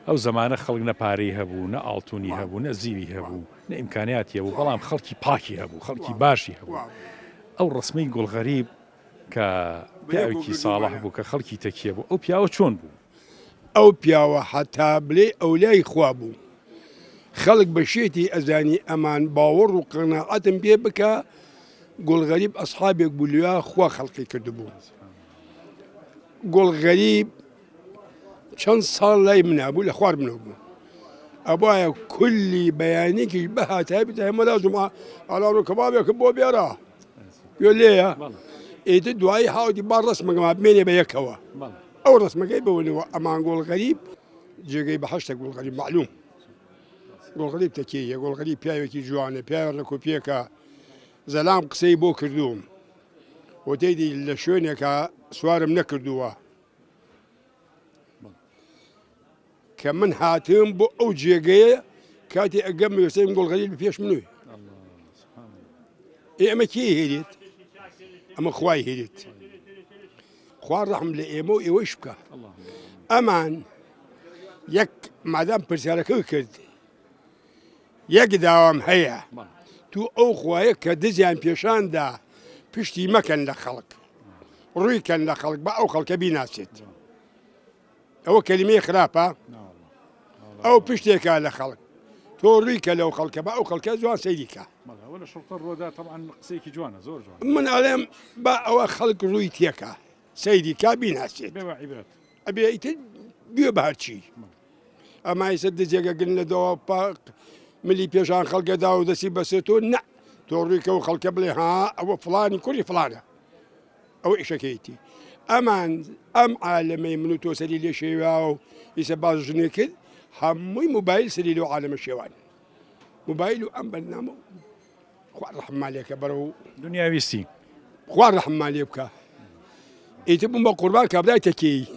ئەو زەمانە خەڵک نە پارەی هەبوو نە ئاڵتونی هەبوو نە زیوی هەبوو نە ئیمکانیاتی هەبوو بەڵام خەڵکی پاکی هەبوو خەڵکی باشی هەبوو ئەو ڕسمەی گوڵغەریب کە پیاوێکی ساڵح بوو کە خەڵکی تەکیە بوو ئەو پیاوە چۆن بوو؟ ئەو پیاوە حەتا بلێی ئەولیای خوا بوو خەڵک بە شێتی ئەزانی ئەمان باوەڕ و قەناعەتم پێ بکە گوڵ غەریب ئەسحابێک بوو لویا خوا خەڵقی کردبوو گوڵ غەریب چەند ساڵ لای منا بوو لە خوار منەوە بوو ئەبایە کولی بەیانێکیش بەهاتای بتە مەلا جمعە ئاڵاڕۆ کەبابێکم بۆ بێرە گوێ لێیە ئیتر دوایی هاوتی با ڕسمەکەما بمێنێ بە یەکەوە ئەو ڕسمەکەی بەوەنەوە ئەمان گۆڵ غەریب جێگەی بەهشتە گوڵ غەریب معلوم گوڵ غەریب تەکیە گوڵ غەریب پیاوێکی جوانە پیاوە ڕێکۆپیەکە زەلام قسەی بۆ کردووم وتەیدی لە شوێنێکە سوارم نەکردووە کە من هاتم بۆ ئەو جێگەیە کاتی ئەگەم وێسەیم گوڵغەریب پێش منوی ئێ ئەمە کێ هێرێت ئەمە خوای هێرێت خوا ڕەحم لە ئێمە و ئێوەش بکە ئەمان یەک مادام پرسیارەکە کرد یەک داوام هەیە تو ئەو خوایە کە دزیان پێشاندا پشتی مەکەن لە خەڵک ڕووی کەن لە خەڵک بە ئەو خەڵکە بیناسێت ئەوە کەلیمەی خراپە ئەو پشتێکە لە خەڵک تۆ ڕووی کە لەو خەڵکە بە ئەو خەڵکە جوان سەیری کە من ئەڵێم با ئەوە خەڵک ڕووی تێکە سەیری کا بیناسێت ئەبێ ئیتر بێ بە هەرچی ئەما ئیسە دزێکە گرن لە دەوە پاک ملی پێشان خەڵکەدا و دەستی بەسێت تۆ نە تۆ ڕوویکە و خەڵکە بڵێ ها ئەوە فلانی کوڕی فلانە ئەوە ئیشەکەیتی ئەمان ئەم عالەمەی من و تۆ سەری لێ شێوا و ئیسە باس ژنێ کرد هەمووی موبایل سەری لەو عالەمە شێوان موبایل و ئەم بەرنامە و خوا ڕەحممان لێکە بەرەو دنیاویستی خوا ڕەحممان لێ بکە ئیتر بووم بە قوربان کابرای تەکیی.